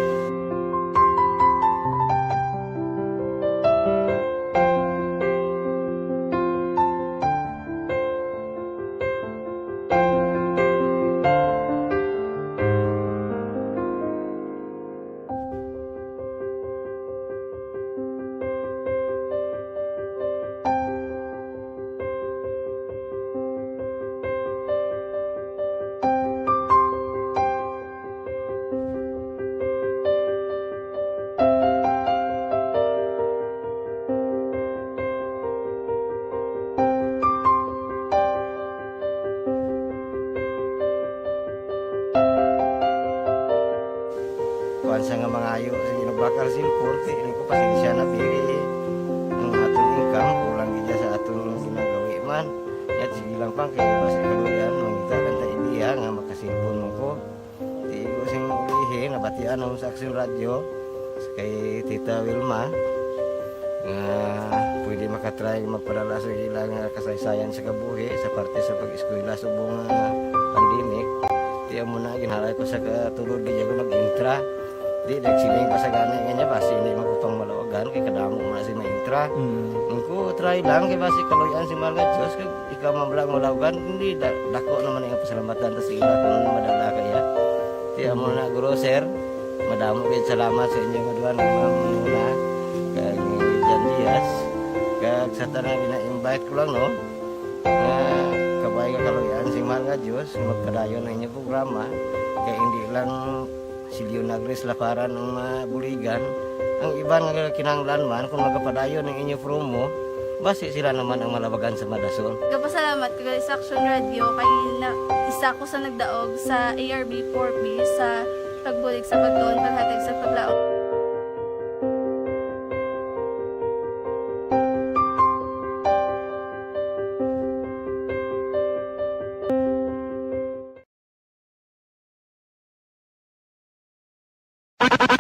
Kuan sa nga mangayo sa ginabakal cellphone, kay ini ko pasensya na diri. Ang aton income, kulang gid sa aton ginagawi man. Yat sige lang pang kay basi kaluyan, mangita lang ta ideya nga makaselpon man ko. Di ko sing ulihi, nabatian ako sa Aksyon Radyo, kay Tita Wilma, nga pwede makatry magpadala sa ila nga kasaysayan sa kabuhi sa parte sa pag-eskwela subong nga pandemic. Ti amo na ginhalay ko sa katulod gid ako nag-intra. Di nagsiling pa sa gani nga niya basi hindi man ko pang malawagan kay kadamo man si maintra. Mm. Ko try lang kay basi kaluyan si mga Diyos kag ikaw man lang malawagan, hindi da, dako naman ang pasalamatan ta sa ila kung madala kaya. Ti amo na guro sir, madamo gid salamat sa inyo nga duha nga mga muna kag Jan Diaz kag Sa tanan, gina-invite ko lang, no, nga kabay nga kaluy-an sing mahal nga Dios, nga magpadayon ang inyong programa, kay hindi lang si Leonagris Laparan ang mabuligan, ang iban nga kinahanglan man, kung magapadayon ang inyong promo, basi sila naman ang malabagan sa madason. Gapasalamat ko gali sa Action Radio kay na, isa ko sa nagdaog sa A R B four B sa pagbulig sa pagtuon, paghatag sa paglaom.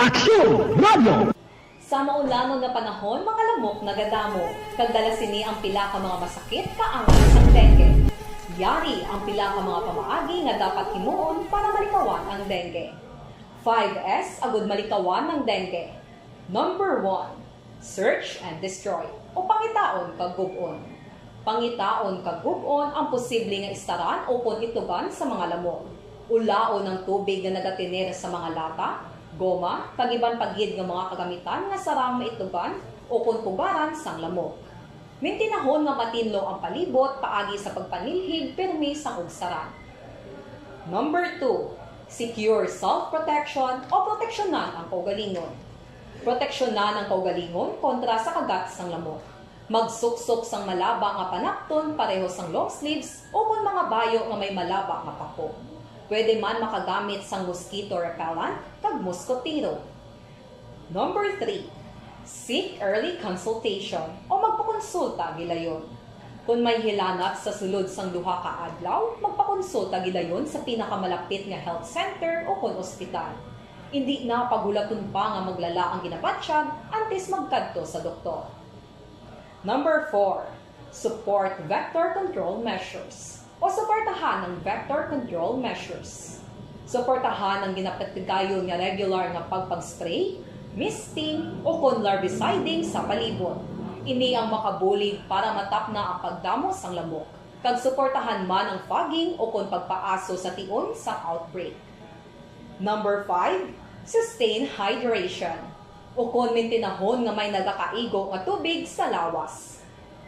Aksyon Radio! Sa maulamon nga panahon, mga lamok nagadamo, kag dala sini ang pila ka mga masakit kaangay sang dengue. Yari ang pila ka mga pamaagi nga dapat himuon para malikawan ang dengue. Five S agud malikawan ang dengue. Number one, search and destroy, o pangitaon kag gub-on. Pangitaon kag gub-on ang posible nga istaran ukon itugan sa mga lamok. Ulaon ang tubig nga nagatener sa mga lata, goma, kag iban pa gid nga mga kagamitan nga sarang maitugan ukon pugaran sang lamok. Mintinahon nga matinlo ang palibot paagi sa pagpanilhig pirmi sang ugsaran. Number two, secure self-protection o proteksyonan ang kaugalingon. Proteksyonan ang kaugalingon kontra sa kagat sang lamok. Magsuksok sang malaba nga panakton pareho sang long sleeves ukon mga bayo nga may malaba nga pako. Pwede man makagamit sang mosquito repellent kag moskotero. Number three, seek early consultation o magpakonsulta gilayon. Kon may hilanat sa sulod sang duha ka adlaw, magpakonsulta gilayon sa pinakamalapit nga health center ukon ospital. Indi na paghulaton pa nga maglala ang ginabatyag antes magkadto sa doktor. Number four, support vector control measures o suportahan ang vector control measures. Suportahan ang ginapatigayon nga regular nga pagpag-spray, misting, ukon larviciding sa palibot. Ini ang makabulig para matapna ang pagdamo sang lamok, kag suportahan man ang fogging ukon pagpaaso sa tion sang outbreak. Number five, sustain hydration, ukon mintinahon nga may nagakaigo nga tubig sa lawas.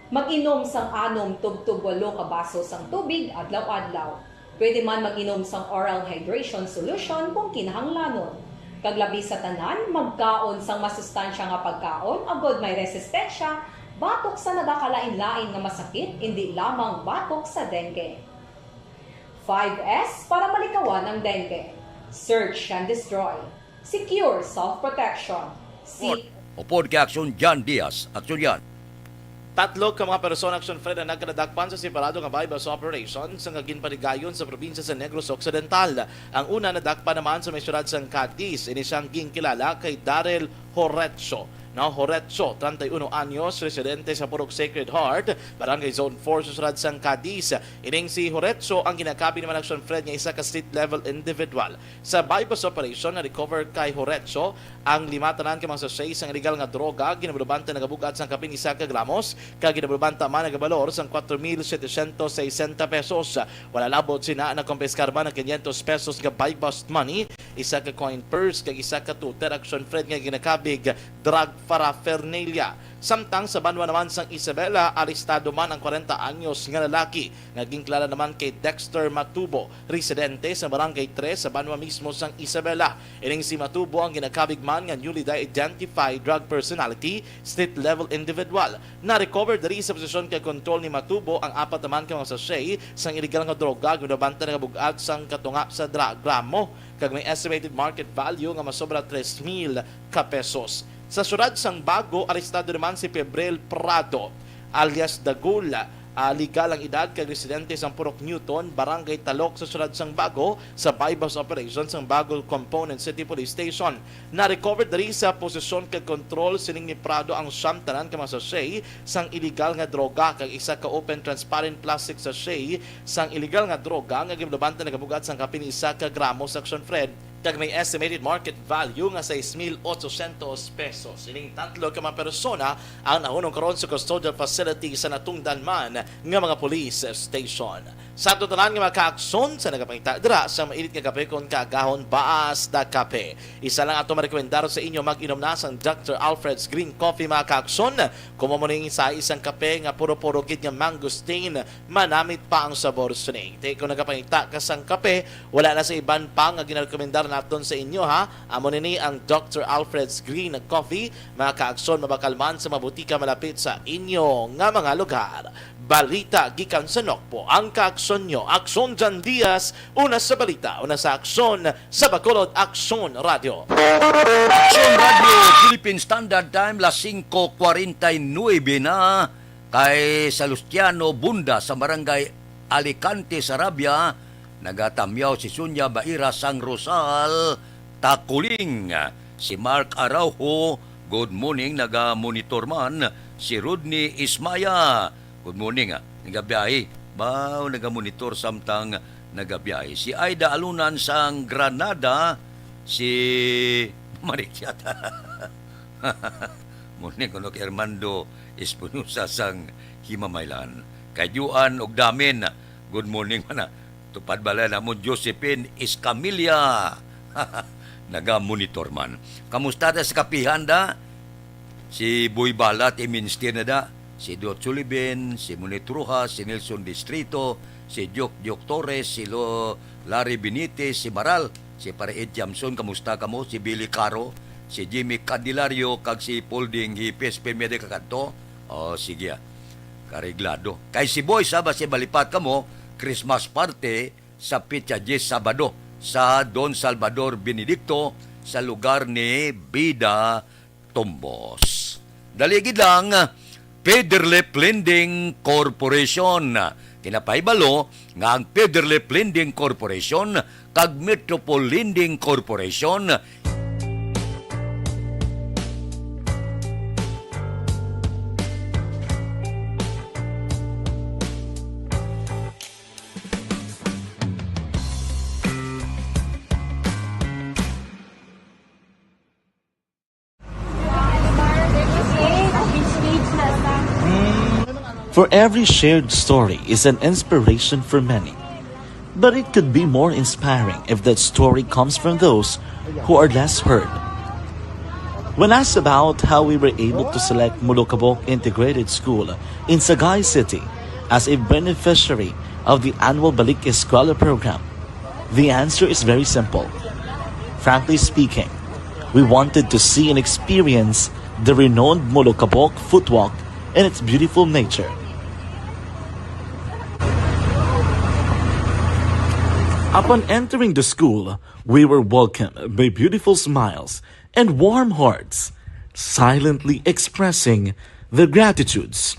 Mag-inom sang anom tubtob walo ka baso sang tubig adlaw-adlaw. Pwede man mag-inom sang oral hydration solution kung kinahanglanon. Kag labi sa tanan, magkaon sang masustansya nga pagkaon agod may resistensya batok sa nagakalain-lain nga masakit, indi lamang batok sa dengue. Five S para malikawan ang dengue. Search and destroy. Secure self-protection. Seek Upod kay Aksyon Jan Diaz. Aksyon Jan. Tatlo ka mga persona, Aksyon Fred, ang nagkadadakpan sa separado nga buy-bust operation sa nga ginpaligayon sa probinsya sa Negros Occidental. Ang una nadakpan naman sa may siyudad sang Cadiz, ini siyang ginkilala kay Daryl Horecho. No, Horecho, treinta y uno anyos, residente sa Purok Sacred Heart, Barangay Zone four sa siyudad sang Cadiz. Ining si Horecho ang ginakabig naman, Aksyon Fred, nga isa ka street level individual. Sa buy-bust operation, na-recover kay Horecho ang lima tanan ka mga sachet sang illegal nga droga, ginabalubanta nagabug-at sang kapin isa ka gramos, kag ginabalubanta man nagabalor sang cuatro mil setecientos sesenta pesos. Wala labot sina, nakumpiskar man ang quinientos pesos nga buy-bust money, isa ka coin purse, kag isa ka tuter, Aksyon Fred, nga ginakabig drug paraphernalia. Samtang sa banwa naman sang Isabela, arestado man ang kwarenta anyos nga lalaki nga ginkilala naman kay Dexter Matubo, residente sa Barangay Tres sa banwa mismo sang Isabela. Ining si Matubo ang ginakabig man nga newly identified drug personality, street level individual. Na-recover diri sa posesyon kag kontrol ni Matubo ang apat naman ka mga sachet sang illegal nga droga nga ginabanta nagabug-at sang katunga sa dra-, gramo, kag may estimated market value nga masobra tres mil ka pesos. Sa siyudad sang Bago, arestado naman si Pebrel Prado, alias Dagul. Ah, legal ang edad kag residente sang Purok Newton, Barangay Talok, sa siyudad sang Bago, sa buy-bust operation sang Bago Component City Police Station. Na-recover diri sa posesyon kag kontrol sining ni Prado ang siyam tanan ka mga sachet sang illegal nga droga kag isa ka open transparent plastic sachet sang illegal nga droga nga ginabanta nagabug-at sang kapin isa ka gramo, Aksyon Fred, kag may estimated market value nga sais mil ochocientos pesos. Ining tatlo ka mga persona ang nahunong karon sa custodial facility sa natungdan man nga mga police station. Sa aton tanan nga mga kaakson, sa nagapangita dira sa mainit nga kape kon kaagahon, basta kape. Isa lang ato marekomendar sa inyo, mag-inom na sang Doctor Alfred's Green Coffee, mga kaakson. Kung amo ning sa isang kape nga puro-puro gid nga mangosteen, manamit pa ang sabor sining. Ti kung nagapangita ka sang kape, wala na sa iban pa nga ginarekomendar naton sa inyo, ha. Amo nini ang Doctor Alfred's Green Coffee, mga kaakson, mabakalman sa mga butika malapit sa inyo nga mga lugar. Balita gikan sa Nokpo, ang kaakson nyo, Aksyon Jan Diaz, una sa balita, una sa aksyon, sa Bacolod Aksyon Radio. Aksyon Radio, Philippine Standard Time, las singko kwarenta y nuebe na, kay Salustiano Bunda sa Barangay Alicante, Sarabia, nagatamyaw si Sonia Baira sang Rosal, Takuling. Si Mark Araujo, good morning, naga-monitor man. Si Rodney Ismaya, good morning, ah, nagabiyahe. Baw, naga-monitor samtang nagabiyahe. Si Aida Alunan sang Granada, si Marikyat. Morning kuno kay Armando Espinosa sang Himamaylan. Kay Juan Ogdamin, good morning man na. Tupad bala namon Josephine Escamilla. Naga-monitor man. Kamusta da sa kapihan da? Si Boy Balat, i-minister na da. Si Dot Sullivan, si Monet Rojas, si Nelson Distrito, si Joke Joke Torres, si Lo-, Larry Benitez, si Maral, si Pare Ed Jamson, kamusta kamo? Si Billy Caro, si Jimmy Candelario, kag si Paul Ding Hipes, pirmi di ka kadto? O, sige, ah. Kareglado. Kay si Boy, sa basi malipat kamo, Christmas party sa petsa diyes, Sabado, sa Don Salvador Benedicto, sa lugar ni Bida Tumbos. Dali gid lang, Federlip Lending Corporation. Kinapahibalo nga ang Federlip Lending Corporation kag Metropol Lending Corporation For every shared story is an inspiration for many. But it could be more inspiring if that story comes from those who are less heard. When asked about how we were able to select Molokabok Integrated School in Sagay City as a beneficiary of the annual Balik Eskwela program, the answer is very simple. Frankly speaking, we wanted to see and experience the renowned Molokabok footwalk and its beautiful nature. Upon entering the school, we were welcomed by beautiful smiles and warm hearts, silently expressing their gratitudes.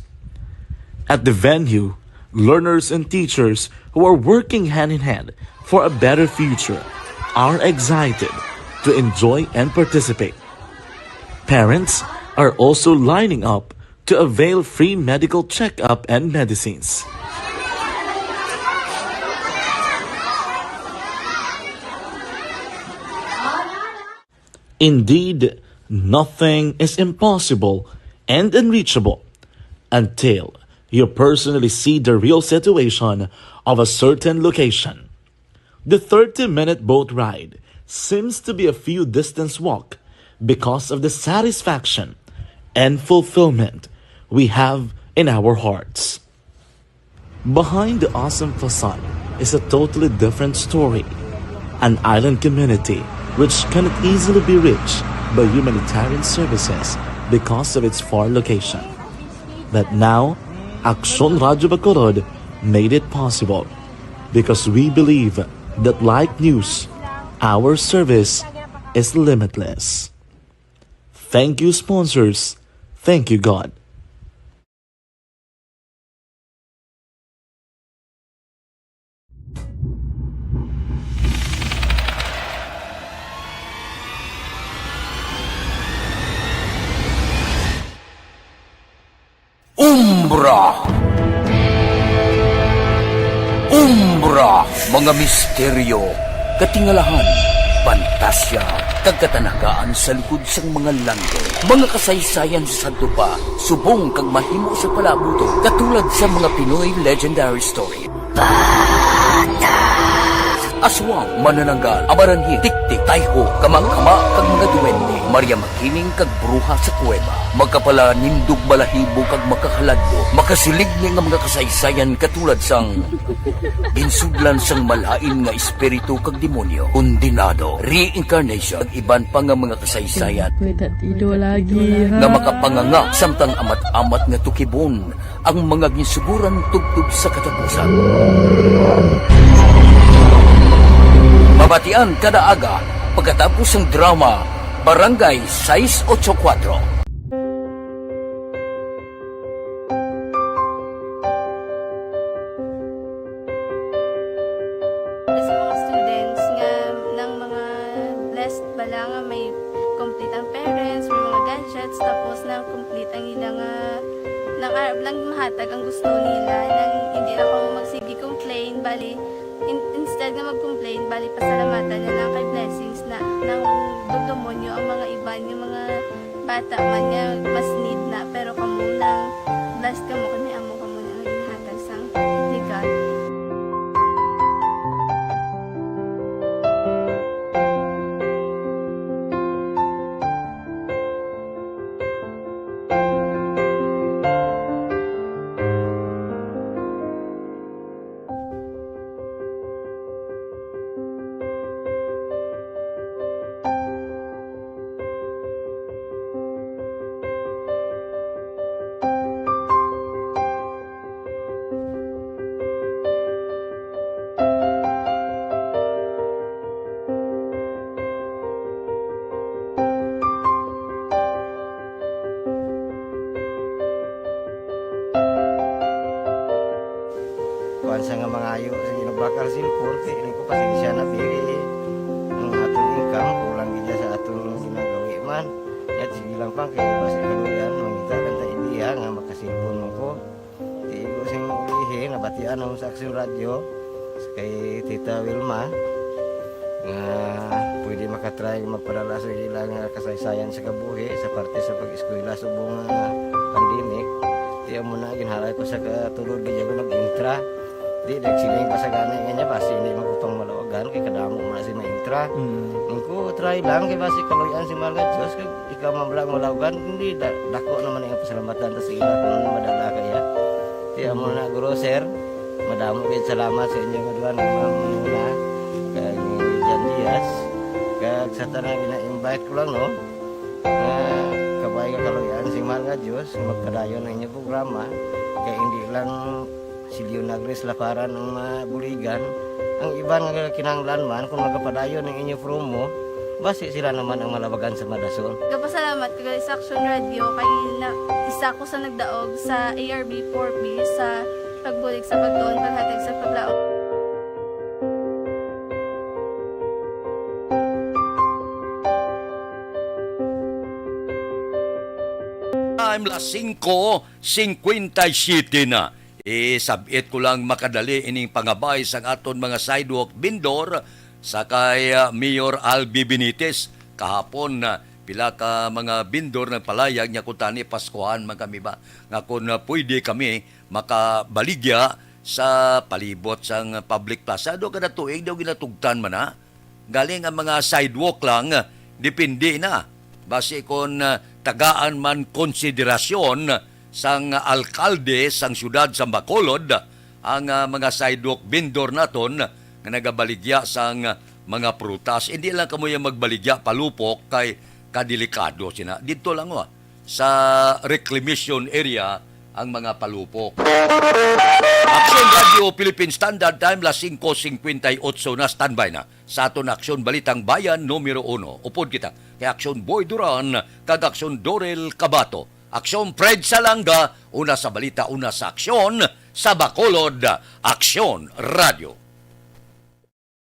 At the venue, learners and teachers who are working hand in hand for a better future are excited to enjoy and participate. Parents are also lining up to avail free medical checkup and medicines. Indeed, nothing is impossible and unreachable until you personally see the real situation of a certain location. The thirty-minute boat ride seems to be a few distance walk because of the satisfaction and fulfillment we have in our hearts. Behind the awesome facade is a totally different story. An island community which cannot easily be reached by humanitarian services because of its far location. But now, Aksyon Radyo Bacolod made it possible because we believe that, like news, our service is limitless. Thank you, sponsors. Thank you, God. Umbra. Umbra, mga misteryo, katingalahan, pantasya, kag katanagaan sa likod sang mga langit. Mga kasaysayan sa sadto pa, subong kag mahimo sa palaabuton, katulad sa mga Pinoy legendary story. Aswang, manananggal, amaranhil, tiktik, tayho, kamakama, kag mga duwende, Maria Makiling kag bruha sa kuweba, makapalanindog balahibo kag makahaladlo, makasiligni nga mga kasaysayan katulad sang ginsudlan sang malain nga espiritu kag demonyo, kondenado, reincarnation, kag iban pa nga mga kasaysayan Pwede ido lagi, ha? Nga makapanganga samtang amat-amat nga tukibon ang mga ginsuguran tubtob sa katapusan. Mabatian kada aga pagkatapos sang drama Barangay sais ocho kuwatro. Sa mga students nga nang mga blessed bala nga may complete ang parents, may mga gadgets, tapos na complete ang ila nga nang arab lang mahatag ang gusto nila, nang hindi na kamo magsige complain, bali, in-, instead nga mag-complain, bali, pasalamatan na lang kay blessings na nang dugdumon nyo ang mga iban, yung mga bata man nga mas need na, pero kamo nang blessed kamo kami amo kamo na ang ginhatag sang regalo. Kuwan sa nga mangayo sa ginabakal sa cellphone, kay ini ko pasensya na, pero ang aton income, kulang gid sa aton ginagawi man. Yat, sige lang pang, kay basi kaluyan, mangita lang ta idea nga makasilpon man ko. Di ko sing ulihi, nabatian ako sa Aksyon Radyo, kay Tita Wilma, nga pwede makatry magpadala sa ilang kasaysayan sa kabuhi sa parte sa pag-eskwela subong nga pandemic. Di amo na, ginhalay ko sa katulod, di ako nag-intra. Di, nagsiling pa sa gani nga niya, basi hindi man ko pang malawagan, kay kadamo man si ma-intra. Mm. Ang ko, try lang, kay basi kaluyan si mahal nga Diyos, kay ikaw man lang malawagan, hindi, da-, dako naman ang pasalamatan ta sa ila kung ano madala kaya. Di amo na, guro, sir, madamo kayo salamat sa inyo nga duha, ni Ma'am Muna, kag ni Jan Diaz, kag sa tanan gina-invite ko lang, no? Nga kabay nga kaluyan si mahal nga Diyos, magpadayon ang inyong programa, kay hindi lang si Leonagres Laparan ang mabuligan, ang iban nga kinahanglan man, kung magapadayon ang inyo promo, basi sila naman ang malabagan sa madason. Gapasalamat ko gali sa Aksyon Radyo kay na, isa ko sa nagdaog sa A R B four B sa pagbulig sa pagtuon, paghatag sa paglaom. Time, las singko cincuenta y siete na. Isab-it ko lang makadali ining pangabay sang aton mga sidewalk vendor sa kay, ah, Mayor Albi Benitez. Kahapon, ah, pila ka mga vendor nagpalayag niya kung tani Paskuhan man kami ba, nga kung, ah, pwede kami makabaligya sa palibot sang public plaza. Do kada tuig daw ginatugtan man na. Galing ang mga sidewalk lang, depende na. Basi kon, ah, tagaan man konsiderasyon sang alkalde sang siyudad sa Bacolod ang, ah, mga sidewalk vendor naton nga nagabaligya sang mga prutas. Hindi lang kamo yung magbaligya palupok kay kadelikado sina. Dito lang, oh, sa reclamation area ang mga palupok. Aksyon Radio Philippine Standard Time, las singko cincuenta y ocho na, standby na sa aton Aksyon Balitang Bayan numero uno. Upod kita kay Aksyon Boy Duran kag Aksyon Dorel Cabato. Aksyon Fred Salanga, una sa balita, una sa aksyon, sa Bacolod, Aksyon Radio.